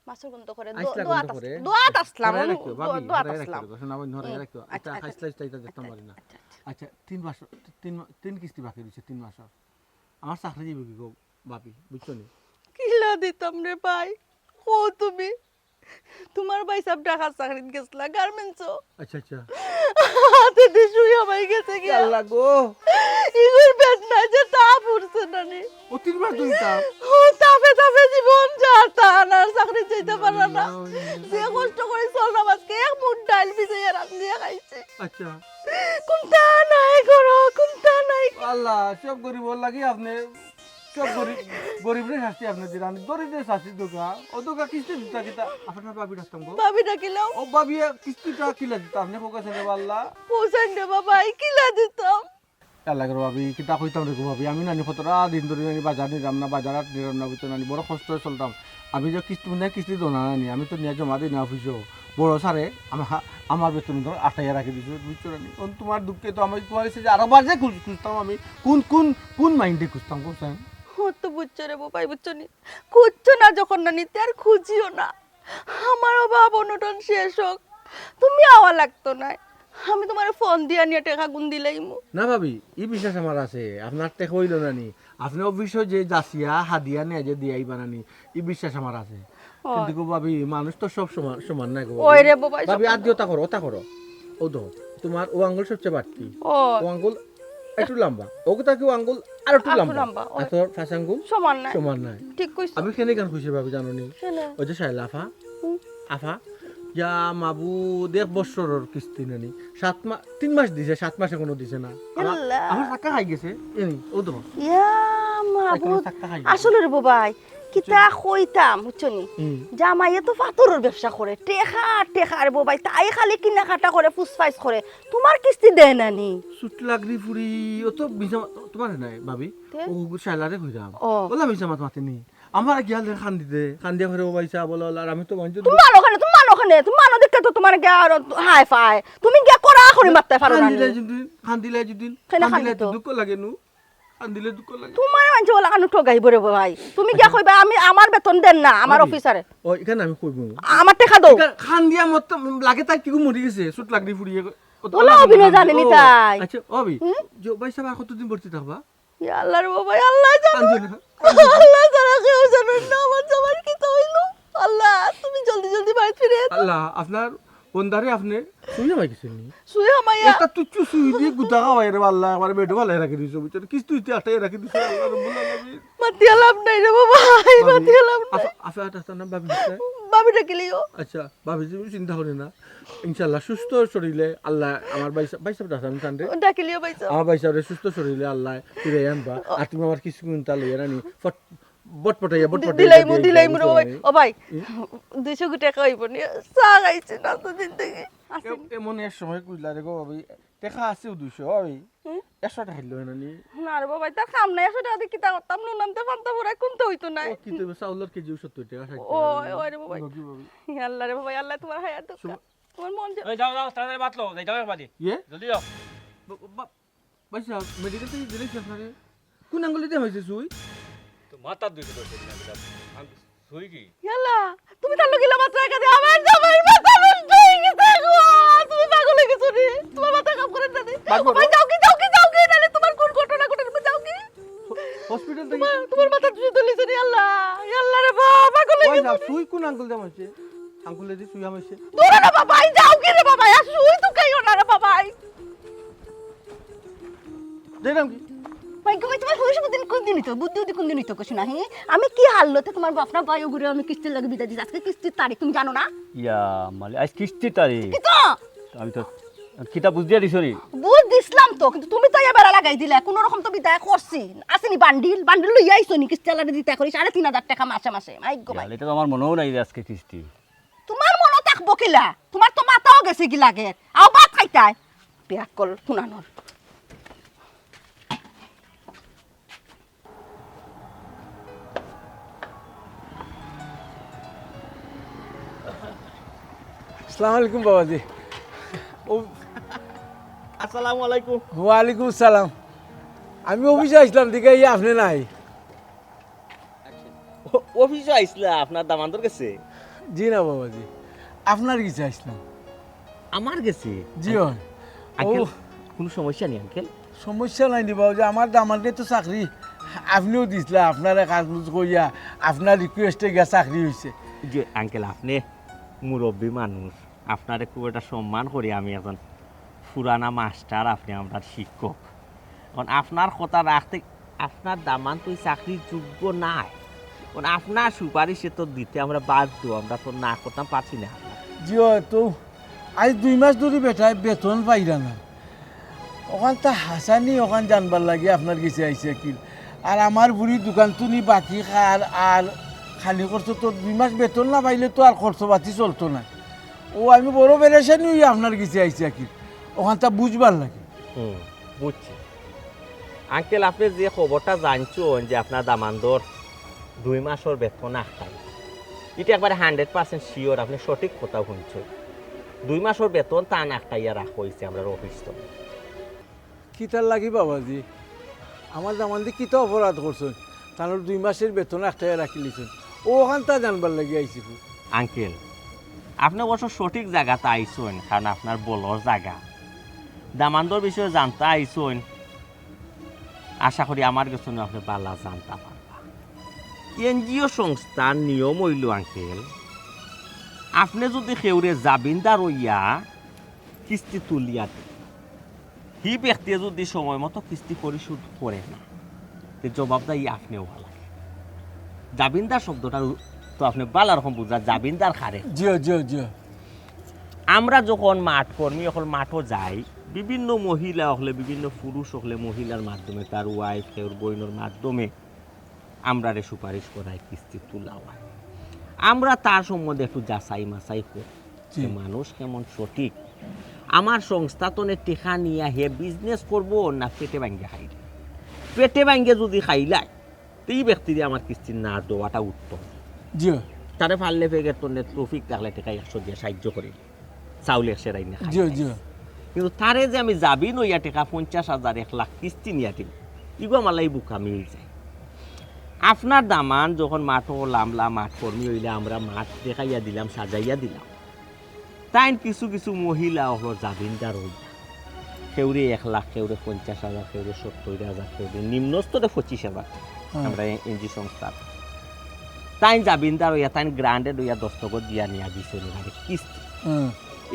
মাছর গন্ধ করে, আইসলা দো-, দোয়াত গন্ধ আস-, করে। দোয়াত আসলাম, হরাই অনু-, রাখিও, দো-, ভাবি, দোয়াত হরাই আসলাম। রাখিও, শোনা বন্ধ, হরাই হুম, রাখিও। আচ্ছা, এটা আচ্ছা, খাইসলা, আচ্ছা, এটা দেখতাম আচ্ছা, পারি না। আচ্ছা, আচ্ছা। আচ্ছা, তিন মাস, তিন মা-, তিন কিস্তি বাকি রইছে, তিন মাসর। আমার চাকরি যাইবো কি গো, ভাবি, বুঝছো নি? কিলা দিতাম রে ভাই, কও তুমি। তোমার ভাইসাব ঢাকার চাকরিত গেছলা, গার্মেন্টসও। আচ্ছা, আচ্ছা। হাতে দি শুই হবাই গেছে গিয়া। আল্লাহ গো। ইগুর বেদনায় যে তাপ উঠছে নানি। ও তিন মাস ধরি তাপ? ও তাপে তাপে জীবন যার তান, আর চাকরিত যাইতে পারলা না। আল্লাহ, যে কষ্ট করি চললাম, আজকে এক মুঠ ডাইল ভিজাইয়া রান্ধিয়া খাইছি। আচ্ছা। কুন্তা নাই করো, কুন্তা নাই। আল্লাহ, সব গরিবর লাগি আপনে, সব গরিব, গরিবরে শাস্তি আপনে দিরা নি। দরিদ্ররে শাস্তি দেউক্কা। ও দেউক্কা কিস্তি দিতা কিতা? আপনার ভাবি ডাকতাম গো। ভাবি ডাকিলাও। ও ভাবি, কিস্তিটা কিলা দিতা? আপনে কউক্কা ছেলে আল্লাহ। পৌঁছাইন রে বাবা, এই কিলা দিতাম? আল্লাহ গো ভাবি, কিতা কইতাম রে গো ভাবি। আমি নানি কতটা দিন ধরি নানি বাজার নিরাম না, বাজার হাট নিরাম না, বুঝছো নানি, বড় কষ্টে চলতাম। আমি যে কিস্তি, মানে কিস্তি দেও না নানি, আমি তো নিয়া জমা দেই না অফিসো। বড় স্যারে আমা-, আমার বেতন ধর আটাইয়া রাখি দিছো, বুঝছো নানি? অন তোমার দুঃখে তো আমি তোমার কাছে যে আরো বাজে খুঁজ-, খুঁজতাম আমি। কোন, কোন, কোন মাইন্ডে খুঁজতাম, কোন স্যার? ও তো বুঝছো রে বাবাই, বুঝছো নি? খুঁজছো না যখন নানি, তে আর খুঁজিও না। আমারও বাপ অনটন শেষ হোক, তুমি আওয়া লাগতো নায়। আমি তোমারে ফোন দিয়া নিয়া টেকা গুন দিলাইমু। না ভাবি, ই বিশ্বাস আমার আছে। আপনার টেকা অইলো না নি, আপনে অফিসো যে যাচিয়া হাদিয়া নিয়া যে দিয়াইবা না নি, ই বিশ্বাস আমার আছে। ও। কিন্তু গো ভাবি, মানুষ তো সব সমান, সমান নায় গো ভাবি। ওই রে বাবা, ভাবি, সব আদিও তা করো, তা করো। ও দেখো, তোমার ও আঙ্গুল সবচেয়ে বাড়তি। ও। ও আঙ্গুল একটু লম্বা। ও কথা কি ও আঙ্গুল আর একটু আর একটু লম্বা। লম্বা, ও। আর তোর পাঁচ আঙ্গুল সমান নায়। সমান নায়। ঠিক কইছো। আমি কেনে গান কইছি ভাবি জানো নি? কেনে? ওই যে শায়লা আফা, হুম। আফা, ইয়া মাবুদ, এক বছরর কিস্তি নানি। সাত মা-, তিন মাস দিছে, সাত মাস এখনো দিছে না। আমার, আল্লাহ। আমার টাকা খাই গেছে। এই, ও দেখো। ইয়া মাবুদ। টাকা খাই গেছে। আসলে রে বাবাই, কিতা কইতাম, বুঝছো নি? হুম। জামাইয়ে তো ফাতরর ব্যবসা করে, টেকা, টেকা রে বাবাই, তাই খালি কিনাকাটা করে, ফুসফাইস করে। তোমার কিস্তি দেয় না নি? সুট লাগরি ফুরি, ও তো মিছা মা-, তোমার নাই, ভাবি। তে? ও শায়লারে কইরাম। ও। ওলা মিছা মাত মাতে নি। আমার গিয়ালে কান্দি দে, কান্দিয়া করে, "ও ভাই সাহেব, বলো, আল্লাহ, আমি তো মানছি।" তুমি মানো কেনে, তুমি মানো কেনে, তুমি মানো দেখে তো তোমার গিয়া আর হায় ফায়। তুমি গিয়া করা করে মারতে পারো না নি। কান্দিলে যদি, কান্দিলে যদি, কেনে কান্দিলে কান্দিত? দুঃখ লাগে নু। কান্দিলে দুঃখ লাগে। তোমার মানছে ওলা কানু ঠগাইবো রে ভাই। তুমি গিয়া কইবা, "আমি, আমার বেতন দেন না, আমার ভাবি, অফিসারে।" ও, এখানে আমি কইবো। আমার টেকা দাও। এখানে কান্দিয়া মত লাগে তাই কি মরি গেছে, সুট লাগরি ফুরিয়ে। ও তো ওলা অভিনয় জানে নি ও, তাই। আচ্ছা, অবি, হুম? যে ভাই সাহেব আর কতদিন ভর্তি থাকবা? ইয়া আল্লাহ রে বাবা, আল্লাহ জানে। কান্দো না। আল্লাহ ছাড়া কেউ জানে না, আমার জামাইর কিতা অইলো। আল্লাহ, তুমি জলদি জলদি বাড়ি ফিরে এসো। আল্লাহ, আপনার বন্দারে আপনে শুয়ে মাই গেছেন নি? শুয়ে মাইয়া। একটা তুচ্ছ শুয়ে দিয়ে গুদা খাওয়াই রে আল্লাহ, আমার বেডো ভালাই রাখি দিছো, বুঝছো? কিস্তি দিতে আটকাই রাখি দিছো, আল্লাহ রব্বুল আলামিন। মাতিয়া লাভ নাই রে বাবা, এই ভাবি, মাতিয়া লাভ নাই। আফা, আফা, আটা, আটা, না, ভাবি, বুঝছো? ভাবি ডাকিলিও। আচ্ছা, ভাবি, তুমি চিন্তা করে না। ইনশাআল্লাহ, সুস্থ শরীরে আল্লাহ আমার ভাই সাহেব, ভাই সাহেব ডাকতাম কান্দে। ডাকিলিও ভাই সাহেব। আমার ভাই সাহেবরে সুস্থ শরীরে আল্লাহ ফিরে আনবা। আর তুমি আমার কিছু চিন্তা লইয়া রানি, ফট, বটপটাইয়া, দি-, বটপটাইয়া দিলাইমু, দিয়ে দিলাইমু রে, দিলাইমু ওই, আমি। ও ভাই, হুম? দুইশো কোটি টাকা অইবো নি, চা খাইছি না তো দিন থেকে। আসেন। এ-, এমন এক সময় কইলা রে গো ভাবি, টেকা আছে দুইশো, ভাবি। হুম? একশো টেকা খাইলো না নি? না রে বাবা, ইতার কাম নাই, একশো টেকা দি কিতা করতাম? নুন আনতে পান্তা ফুরায় কুন্তা অইতো নায়। ও, কিতা অইবো, চাউলর কেজি সত্তর টেকা, ষাইট টেকা। ওই, ওই রে বাবা। ইয়া আল্লাহ রে বাবা, ইয়া আল্লাহ, তুমার হায়াত দরকার। তুমার মন যে এই যাও, যাও, তাড়াতাড়ি ভাত লও, যাইতাম বাড়ি। ইয়ে? জলদি যাও। বা-, বা-, ভাইসাব, মেডিকেল থাকি দিলাইছে আপনারে? কুন আঙ্গুলে দিয়া মারছে সুই? তো মাথার দুইটা দোষ করি না, দিলাম। আমি সুই কি? ইয়াল্লা, তুমি তার লগে ইলা মাতরায় কেনে? আমার জামাইর মাথা নষ্ট অই গেছে গো। তুমি পাগল অই গেছো নি? তুমার মাথা কাম করে না নি? পাগল? ওই যাও কি, যাও কি, যাও কি, নাইলে তুমার কুন ঘটনা ঘটে, তুমি যাও কি? হসপিটাল থাকি তুমার, তুমার মাথা দুইটা দলিছে নি, আল্লাহ। ইয়াল্লা রে বাবা, পাগল অই ওই গেছো না, নি? সুই কুন আঙ্গুল দিয়া মারছে? আঙ্গুলে দি সুই হামাইছে। দূর রে বাবা, এই যাও কি রে বাবা, আর সুই তো খাইও না রে বাবা, এই। দেখলাম কি? ভাই, গো ভাই, তুমার হুশ বুদ্ধি কোন দিন অইতো? বুদ্ধি উদ্ধি কোন দিন অইতো, কইছো না, হি? আমি কি হালতে তুমার বাপ না ভাই ওগুরে আমি কিস্তির লগে বিদায় দিছি। আজকে কিস্তির তারিখ, তুমি জানো না? ইয়া, মালে, আজ কিস্তির তারিখ? কি তো? আমি তো কিতা বুঝ দিয়া দিছো নি? বুঝ দিছলাম তো, কিন্তু তুমি তো ইয়া বেড়া লাগাই দিলা। কুনু রকম তো বিদায় করছি। আছে নি বান্ডিল? বান্ডিল লইয়া আইছো নি? কিস্তি আলারে দিতা করি সাড়ে তিন হাজার টেকা মাসে মাসে। মাই গো ইয়া, মাই। ইটা তো আমার মনেও নাই যে আজকে কিস্তি। তুমার মনো থাকবো কিলা? তুমার তো মাথাও গেছে কি লাগে? আও ভাত খাইতায়। বেআক্কল কুনানর। আসসালামু আলাইকুম বাবাজি। ও, আসসালামু আলাইকুম। ওয়ালাইকুম আসসালাম। আমি অফিসো আইছলাম, দেখি আপনে নাই। ও-, অফিসো আইছলা আপনার দামান্দর গেছে? জি না বাবাজি, আপনার গেছে আইছলাম। আমার গেছে? জি অয়। আঙ্কেল, ও। কুনু সমস্যা নি আঙ্কেল? সমস্যা নাই নি বাবাজি, আমার দামান্দরে তো চাকরি আপনেও দিছলা, আপনারে কাগজ কইয়া, আপনার রিকোয়েস্টে গিয়া চাকরি অইছে। জি আঙ্কেল, আপনে মুরব্বি মানুষ, আপনারে খুব একটা সম্মান করি আমি, একজন পুরানা মাস্টার, আপনে আমরার শিক্ষক। এখন আপনার কথা রাখতে আপনার দামান্দ তো ই চাকরির যোগ্য নায়। এখন আপনার সুপারিশে তো দিতে আমরা বাধ্য, আমরা তো না করতাম পারছি না। জি অয় তো, আইজ দুই মাস ধরি বেটায় বেতন পাইরা না। অখানতা হাছানি অখান জানবার লাগি আপনার গেছে আইছি আকিল। আর আমার বুড়ির দোকান তো নি বাকি খার আর খালি খরচ তো দুই মাস বেতন না পাইলে তো আর খরচ পাতি চলতো না। ও আমি বড় পেরেশানি অইয়া আপনার গেছে আইছি আকিল। অখানতা বুঝবার লাগি। হুম, বুঝছি। আঙ্কেল, আপনে যে খবরটা জানছইন যে আপনার দামান্দর দুই মাসর বেতন আটকাই, ইটা একবারে hundred percent sure, আপনে সঠিক কথা হুনছইন। দুই মাসর বেতন তান আটকাইয়া রাখা অইছে আমরার অফিস তো। কিতার লাগি বাবাজি? আমার দামান্দে কিতা অপরাধ করছইন? তানর দুই মাসর বেতন আটকাইয়া রাখিলিছইন। অউ অখানতা জানবার লাগি আইছি। আঙ্কেল, আপনে অবশ্য সঠিক জাগাত আইছইন, কারণ আপনার বলর জাগা। দামান্দর বিষয়ে জানতা আইছইন, আশা করি আমার গেছে আপনে বালা জানতা পারবা। এনজিও সংস্থার নিয়ম অইলো আঙ্কেল, আপনে যুদি কেউরে জামিনদার অইয়া কিস্তি তুলিয়া দেইন, হি ব্যক্তিয়ে যুদি সময় মতো কিস্তি পরিশোধ করে না, তে জবাবদারি আপনে অওয়া লাগে। জামিনদার শব্দটা তো আপনে বালা রকম বুঝরা, জামিনদার কারে? জিও, জিও, জিও। আমরা যখন মাঠ কর্মী অকল মাঠো যাই, বিভিন্ন মহিলা অকলে, বিভিন্ন পুরুষ অকলে মহিলার মাধ্যমে, তার ওয়াইফ, কেউর বইনর মাধ্যমে আমরারে সুপারিশ করায়, কিস্তি তুলাওয়ায়। আমরা তার সম্বন্ধে একটু যাচাই মাচাই করি জি। যে মানুষ কেমন সঠিক। আমার সংস্থা তনে টেকা নিয়া হে বিজনেস করবো না পেটে ভাঙ্গে খাইলে? পেটে ভাঙ্গে যুদি খাইলায়, তে ই ব্যক্তিরে আমার কিস্তি না দেওয়াটা উত্তম। জিও। তারে পারলে পেগের তনে তৌফিক থাকলে টেকা একশো দিয়া সাহায্য করি। চাউল এক সের আইনা খাই জিও, নাই। জিও। কিন্তু তারে যে আমি জামিন অইয়া টেকা পঞ্চাশ হাজার, এক লাখ কিস্তি নিয়া দিমু, ইগু আমার লাগি বুকামি অইযায়। আপনার দামান যখন মাঠো লামলা, মাঠ কর্মী অইলা, আমরা মাঠ দেখাইয়া দিলাম, সাজাইয়া দিলাম। তাইন কিছু কিছু মহিলা অকলর জামিনদার অইলা। কেউরে এক লাখ, কেউরে পঞ্চাশ হাজার, কেউরে সত্তইর হাজার, কেউরে নিম্ন স্তরে পঁচিশ হাজার। হুম। আমরা এ-, এনজিও সংস্থার। তাইন জামিনদার অইয়া, তাইন গ্রান্টেড অইয়া দস্তখত দিয়া নিয়া দিছইন এবারে কিস্তি। হুম।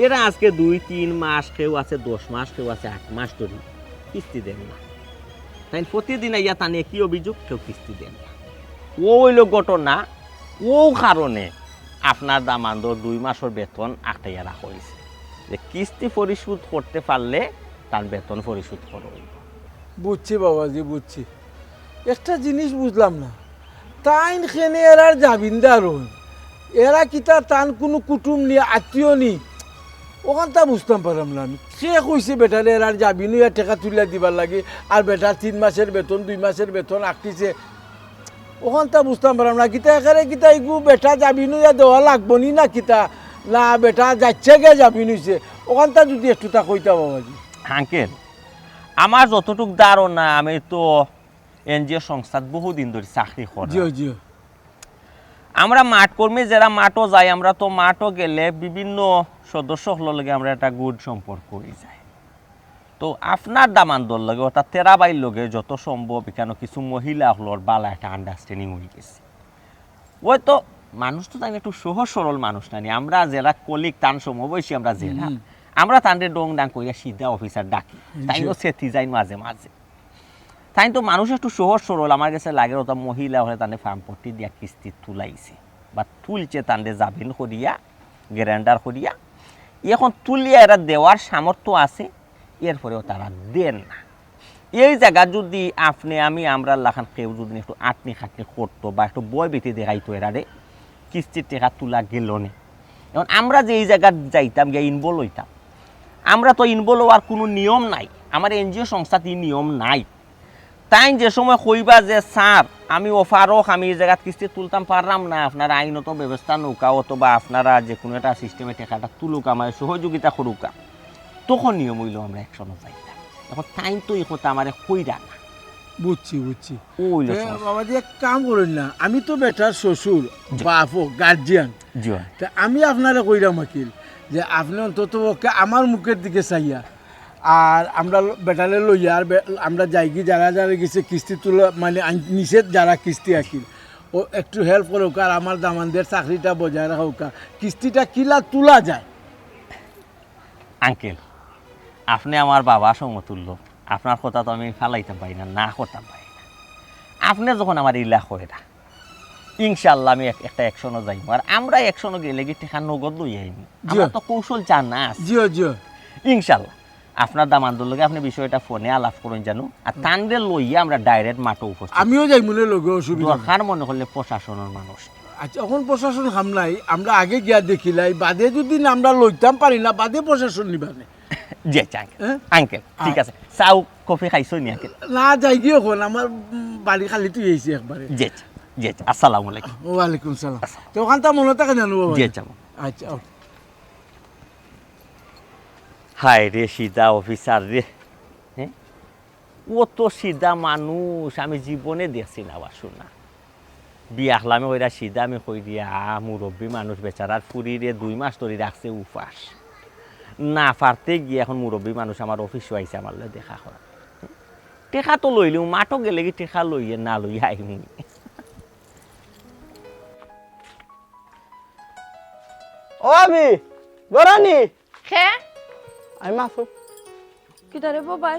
এরা আজকে দুই তিন মাস, কেউ আছে দশ মাস, কেউ আছে আট মাস ধরি কিস্তি দেন না। তাইন প্রতিদিন আইয়া তান একই অভিযোগ, কেউ কিস্তি দেন না। অউ অইলো ঘটনা, অউ কারণে আপনার দামান্দর দুই মাসর বেতন আটকাইয়া রাখা অইছে। যে কিস্তি পরিশোধ করতে পারলে তান বেতন পরিশোধ করা অইবো। বুঝছি বাবাজি, বুঝছি। একটা জিনিস বুঝলাম না, তাইন কেনে এরার জামিনদার অইন? এরা কিতা তান কুনু কুটুম নি, আত্মীয় নি? অখানতা বুঝতাম পারলাম না আমি। কে কইছে বেটারে এরার জামিন অইয়া টেকা তুলিয়া দিবার লাগি, আর বেটার তিন মাসের বেতন, দুই মাসের বেতন আটকিছে। অখানতা বুঝতাম পারলাম না, কিতা এখানে কিতা ইগু বেটা জামিন অইয়া দেওয়া লাগবো নি না কিতা? না, বেটা যাইচ্ছা গিয়া জামিন অইছে। অখানতা যুদি একটুতা কইতা বাবাজি। আঙ্কেল, আমার যতটুক ধারণা, আমি তো এনজিও সংস্থাত বহুদিন ধরি চাকরি করি। জিও, জিও। আমরা মাঠ কর্মী যেরা মাঠো যাই, আমরা তো মাঠো গেলে বিভিন্ন সদস্য অকলর লগে আমরা একটা গুড সম্পর্ক অই যায়। তো আপনার দামান্দর লগে, অর্থাৎ তেরা ভাইর লগে যত সম্ভব এখানো কিছু মহিলা অকলর বালা একটা আন্ডারস্ট্যান্ডিং অই গেছে। অয় তো মানুষ তো তাইন একটু সহজ সরল মানুষ নানি, আমরা যেরা কলিগ তান সমবয়সী আমরা যেরা, হুম। আমরা তানরে ডং ডাং করিয়া সিধা অফিসার ডাকি, তাইনও সেটি যাইন মাঝে মাঝে। তাইন তো মানুষ একটু সহজ সরল, আমার গেছে লাগের অতা মহিলা অকলে তানরে ফার্ম পট্টি দিয়া কিস্তি তুলাইছে বা তুলছে তানরে জামিন করিয়া, গ্যারান্টার করিয়া। এখন তুলিয়া এরা দেওয়ার সামর্থ্য আছে, এরপরেও তারা দেন না। এই জাগাত যুদি আপনে আমি আমরার লাখান কেউ যুদি একটু আটনি খাটনি করতো বা একটু ভয় ভীতি দেখাইতো এরারে, কিস্তির টেকা তুলা গেলো নে। এখন আমরা যে এই জাগাত যাইতাম, গিয়া ইনভলভ অইতাম, আমরা তো ইনভলভ অওয়ার কুনু নিয়ম নাই, আমার এনজিও সংস্থাত ই নিয়ম নাই। তাইন যে সময় কইবা যে, "স্যার, আমি অফারক, আমি এই জাগাত কিস্তি তুলতাম পারলাম না, আপনারা আইনত ব্যবস্থা নউক্কা, অথবা আপনারা যে কুনু একটা সিস্টেমে টেকাটা তুলউক্কা, আমারে সহযোগিতা করউক্কা", তখন নিয়ম অইলো আমরা অ্যাকশনো যাইতাম। এখন তাইন তো ই কথা আমারে কইরা না। বুঝছি, বুঝছি। ও অইলো তে সমস্যা। বাবাজি, এক কাম করইন না, আমি তো বেটার শ্বশুর, জি। বাপও, গার্জিয়ান। জি অয়। তে আমি আপনারে কইরাম আকিল, যে আপনে অন্তত পক্ষে আমার মুখের দিকে চাইয়া, আর আমরা ল-, বেটারে লইয়া, আর বে-, আমরা যাইগি যারা যারা গেছে কিস্তি তুলা, মানে আইন নিষেধ যারা কিস্তি আকিল, ও একটু হেল্প করউক্কা, আর আমার দামানদের চাকরিটা বজায় রাখউক্কা, কিস্তিটা কিলা তুলা যায়। আঙ্কেল, আপনে আমার বাবা সমতুল্য, আপনার কথা তো আমি ফালাইতাম পারি না, না করতাম পারি না। আপনে যখন আমারে ইলা কইরা, ইনশাআল্লাহ আমি এক-, একটা অ্যাকশনো যাইমু। আর আমরা অ্যাকশনো গেলেগি টেকা নগদ লই আইমু। জি। আমার তো কৌশল জানা আছে। জিও, জিও। ইনশাআল্লাহ। আপনার দামান্দর লগে আপনে বিষয়টা ফোনে আলাপ করইন জানু। আর তানরে লইয়া আমরা ডাইরেক্ট মাঠো উপস্থিত। আমিও যাইমু নে লগে, অসুবিধা নাই। দরকার মনে করলে প্রশাসনের মানুষ। আচ্ছা, এখন প্রশাসন কাম নাই, আমরা আগে গিয়া দেখিলাই, বাদে যুদি না আমরা লইতাম পারি না, বাদে প্রশাসন নিবা নে। জি আচ্ছা, আঙ্কেল। হ্যাঁ? আঙ্কেল, ঠিক আচ্ছা। আছে। চা কফি খাইছো নি, আঙ্কেল? না, যাইগি এখন, আমার, উম, বাড়ি খালি তুই আইছি একবারে। জি আচ্ছা, জি আচ্ছা। আসসালামু আলাইকুম। ওয়ালাইকুম সালাম। আসসালাম। তে অখানতা মনো থাকে জানু বাবা? জি আচ্ছা। আচ্ছা, ওকে। হায় রে, সিধা অফিসার রে। হ্যাঁ? অত সিধা মানুষ আমি জীবনে দেখছি না বা শুনা। বিয়া আখলামে কইরা সিধা আমি কই দিয়া, মুরব্বী মানুষ বেচারার ফুরিরে দুই মাস ধরি রাখছে উপাস। না পারতে গিয়া এখন মুরব্বী মানুষ আমার অফিসো আইছে আমার লগে দেখা করা। টেকা তো লইলিমু, মাঠো গেলেগি টেকা লইয়া না লইয়া আইমু। ও ভাবি, ঘরো নি? কে? আমি মাসুম। কিতা রে বাবাই?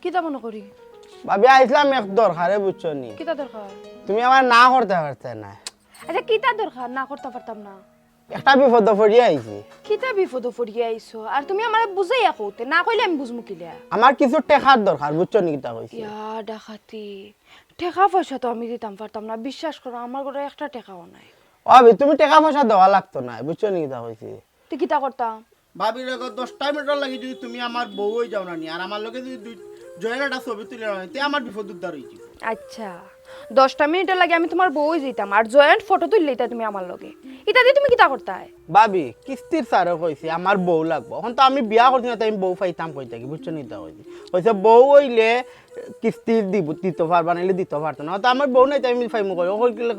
কিতা মনো করি? ভাবি, আইছলাম এক দরকারে, বুঝছো নি? কিতা দরকার? তুমি আমারে না করতা পারতায় নায়। আচ্ছা, কিতা দরকার? না করতা পারতাম না। একটা বিপদো পড়িয়া আইছি। কিতা বিপদো পড়িয়া আইছো? আর তুমি আমারে বুঝাইয়া কওতে, না কইলে আমি বুঝমু কিলা? আমার কিছু টেকার দরকার, বুঝছো নি কিতা কইছি? ইয়া ডাকাতি। টেকা পয়সা তো আমি দিতাম পারতাম না, বিশ্বাস করো, আমার ঘরো একটা টেকাও নাই। ও ভাবি, তুমি টেকা পয়সা দেওয়া লাগতো নায়, বুঝছো নি কিতা কইছি? তে কিতা করতাম? ভাবিরে কও, দশটা মিনিটর লাগি যুদি তুমি আমার বউ অই যাও না নি, আর আমার লগে যুদি দুই, জয়ের একটা ছবি তুলি আনো না নি, তে আমার বিপদ উদ্ধার অইযিবো। আচ্ছা, দশটা মিনিটর লাগি আমি তুমার বউ অই যাইতাম, আর জয়েন্ট ফটো তুলিলাইতায় তুমি আমার লগে, ইতা দি তুমি কিতা করতায়? ভাবি, কিস্তির স্যারে কইছে আমার বউ লাগবো, অখন তো আমি বিয়া করছি না, তে আমি বউ পাইতাম কই থাকি, বুঝছো নি কিতা কইছি? কইছে বউ অইলে কিস্তি দিব, দিতো পারবা, নাইলে দিতো পারতো না। তো আমার বউ নাই, তাই আমি ফাইমু কই। ও কই গেলে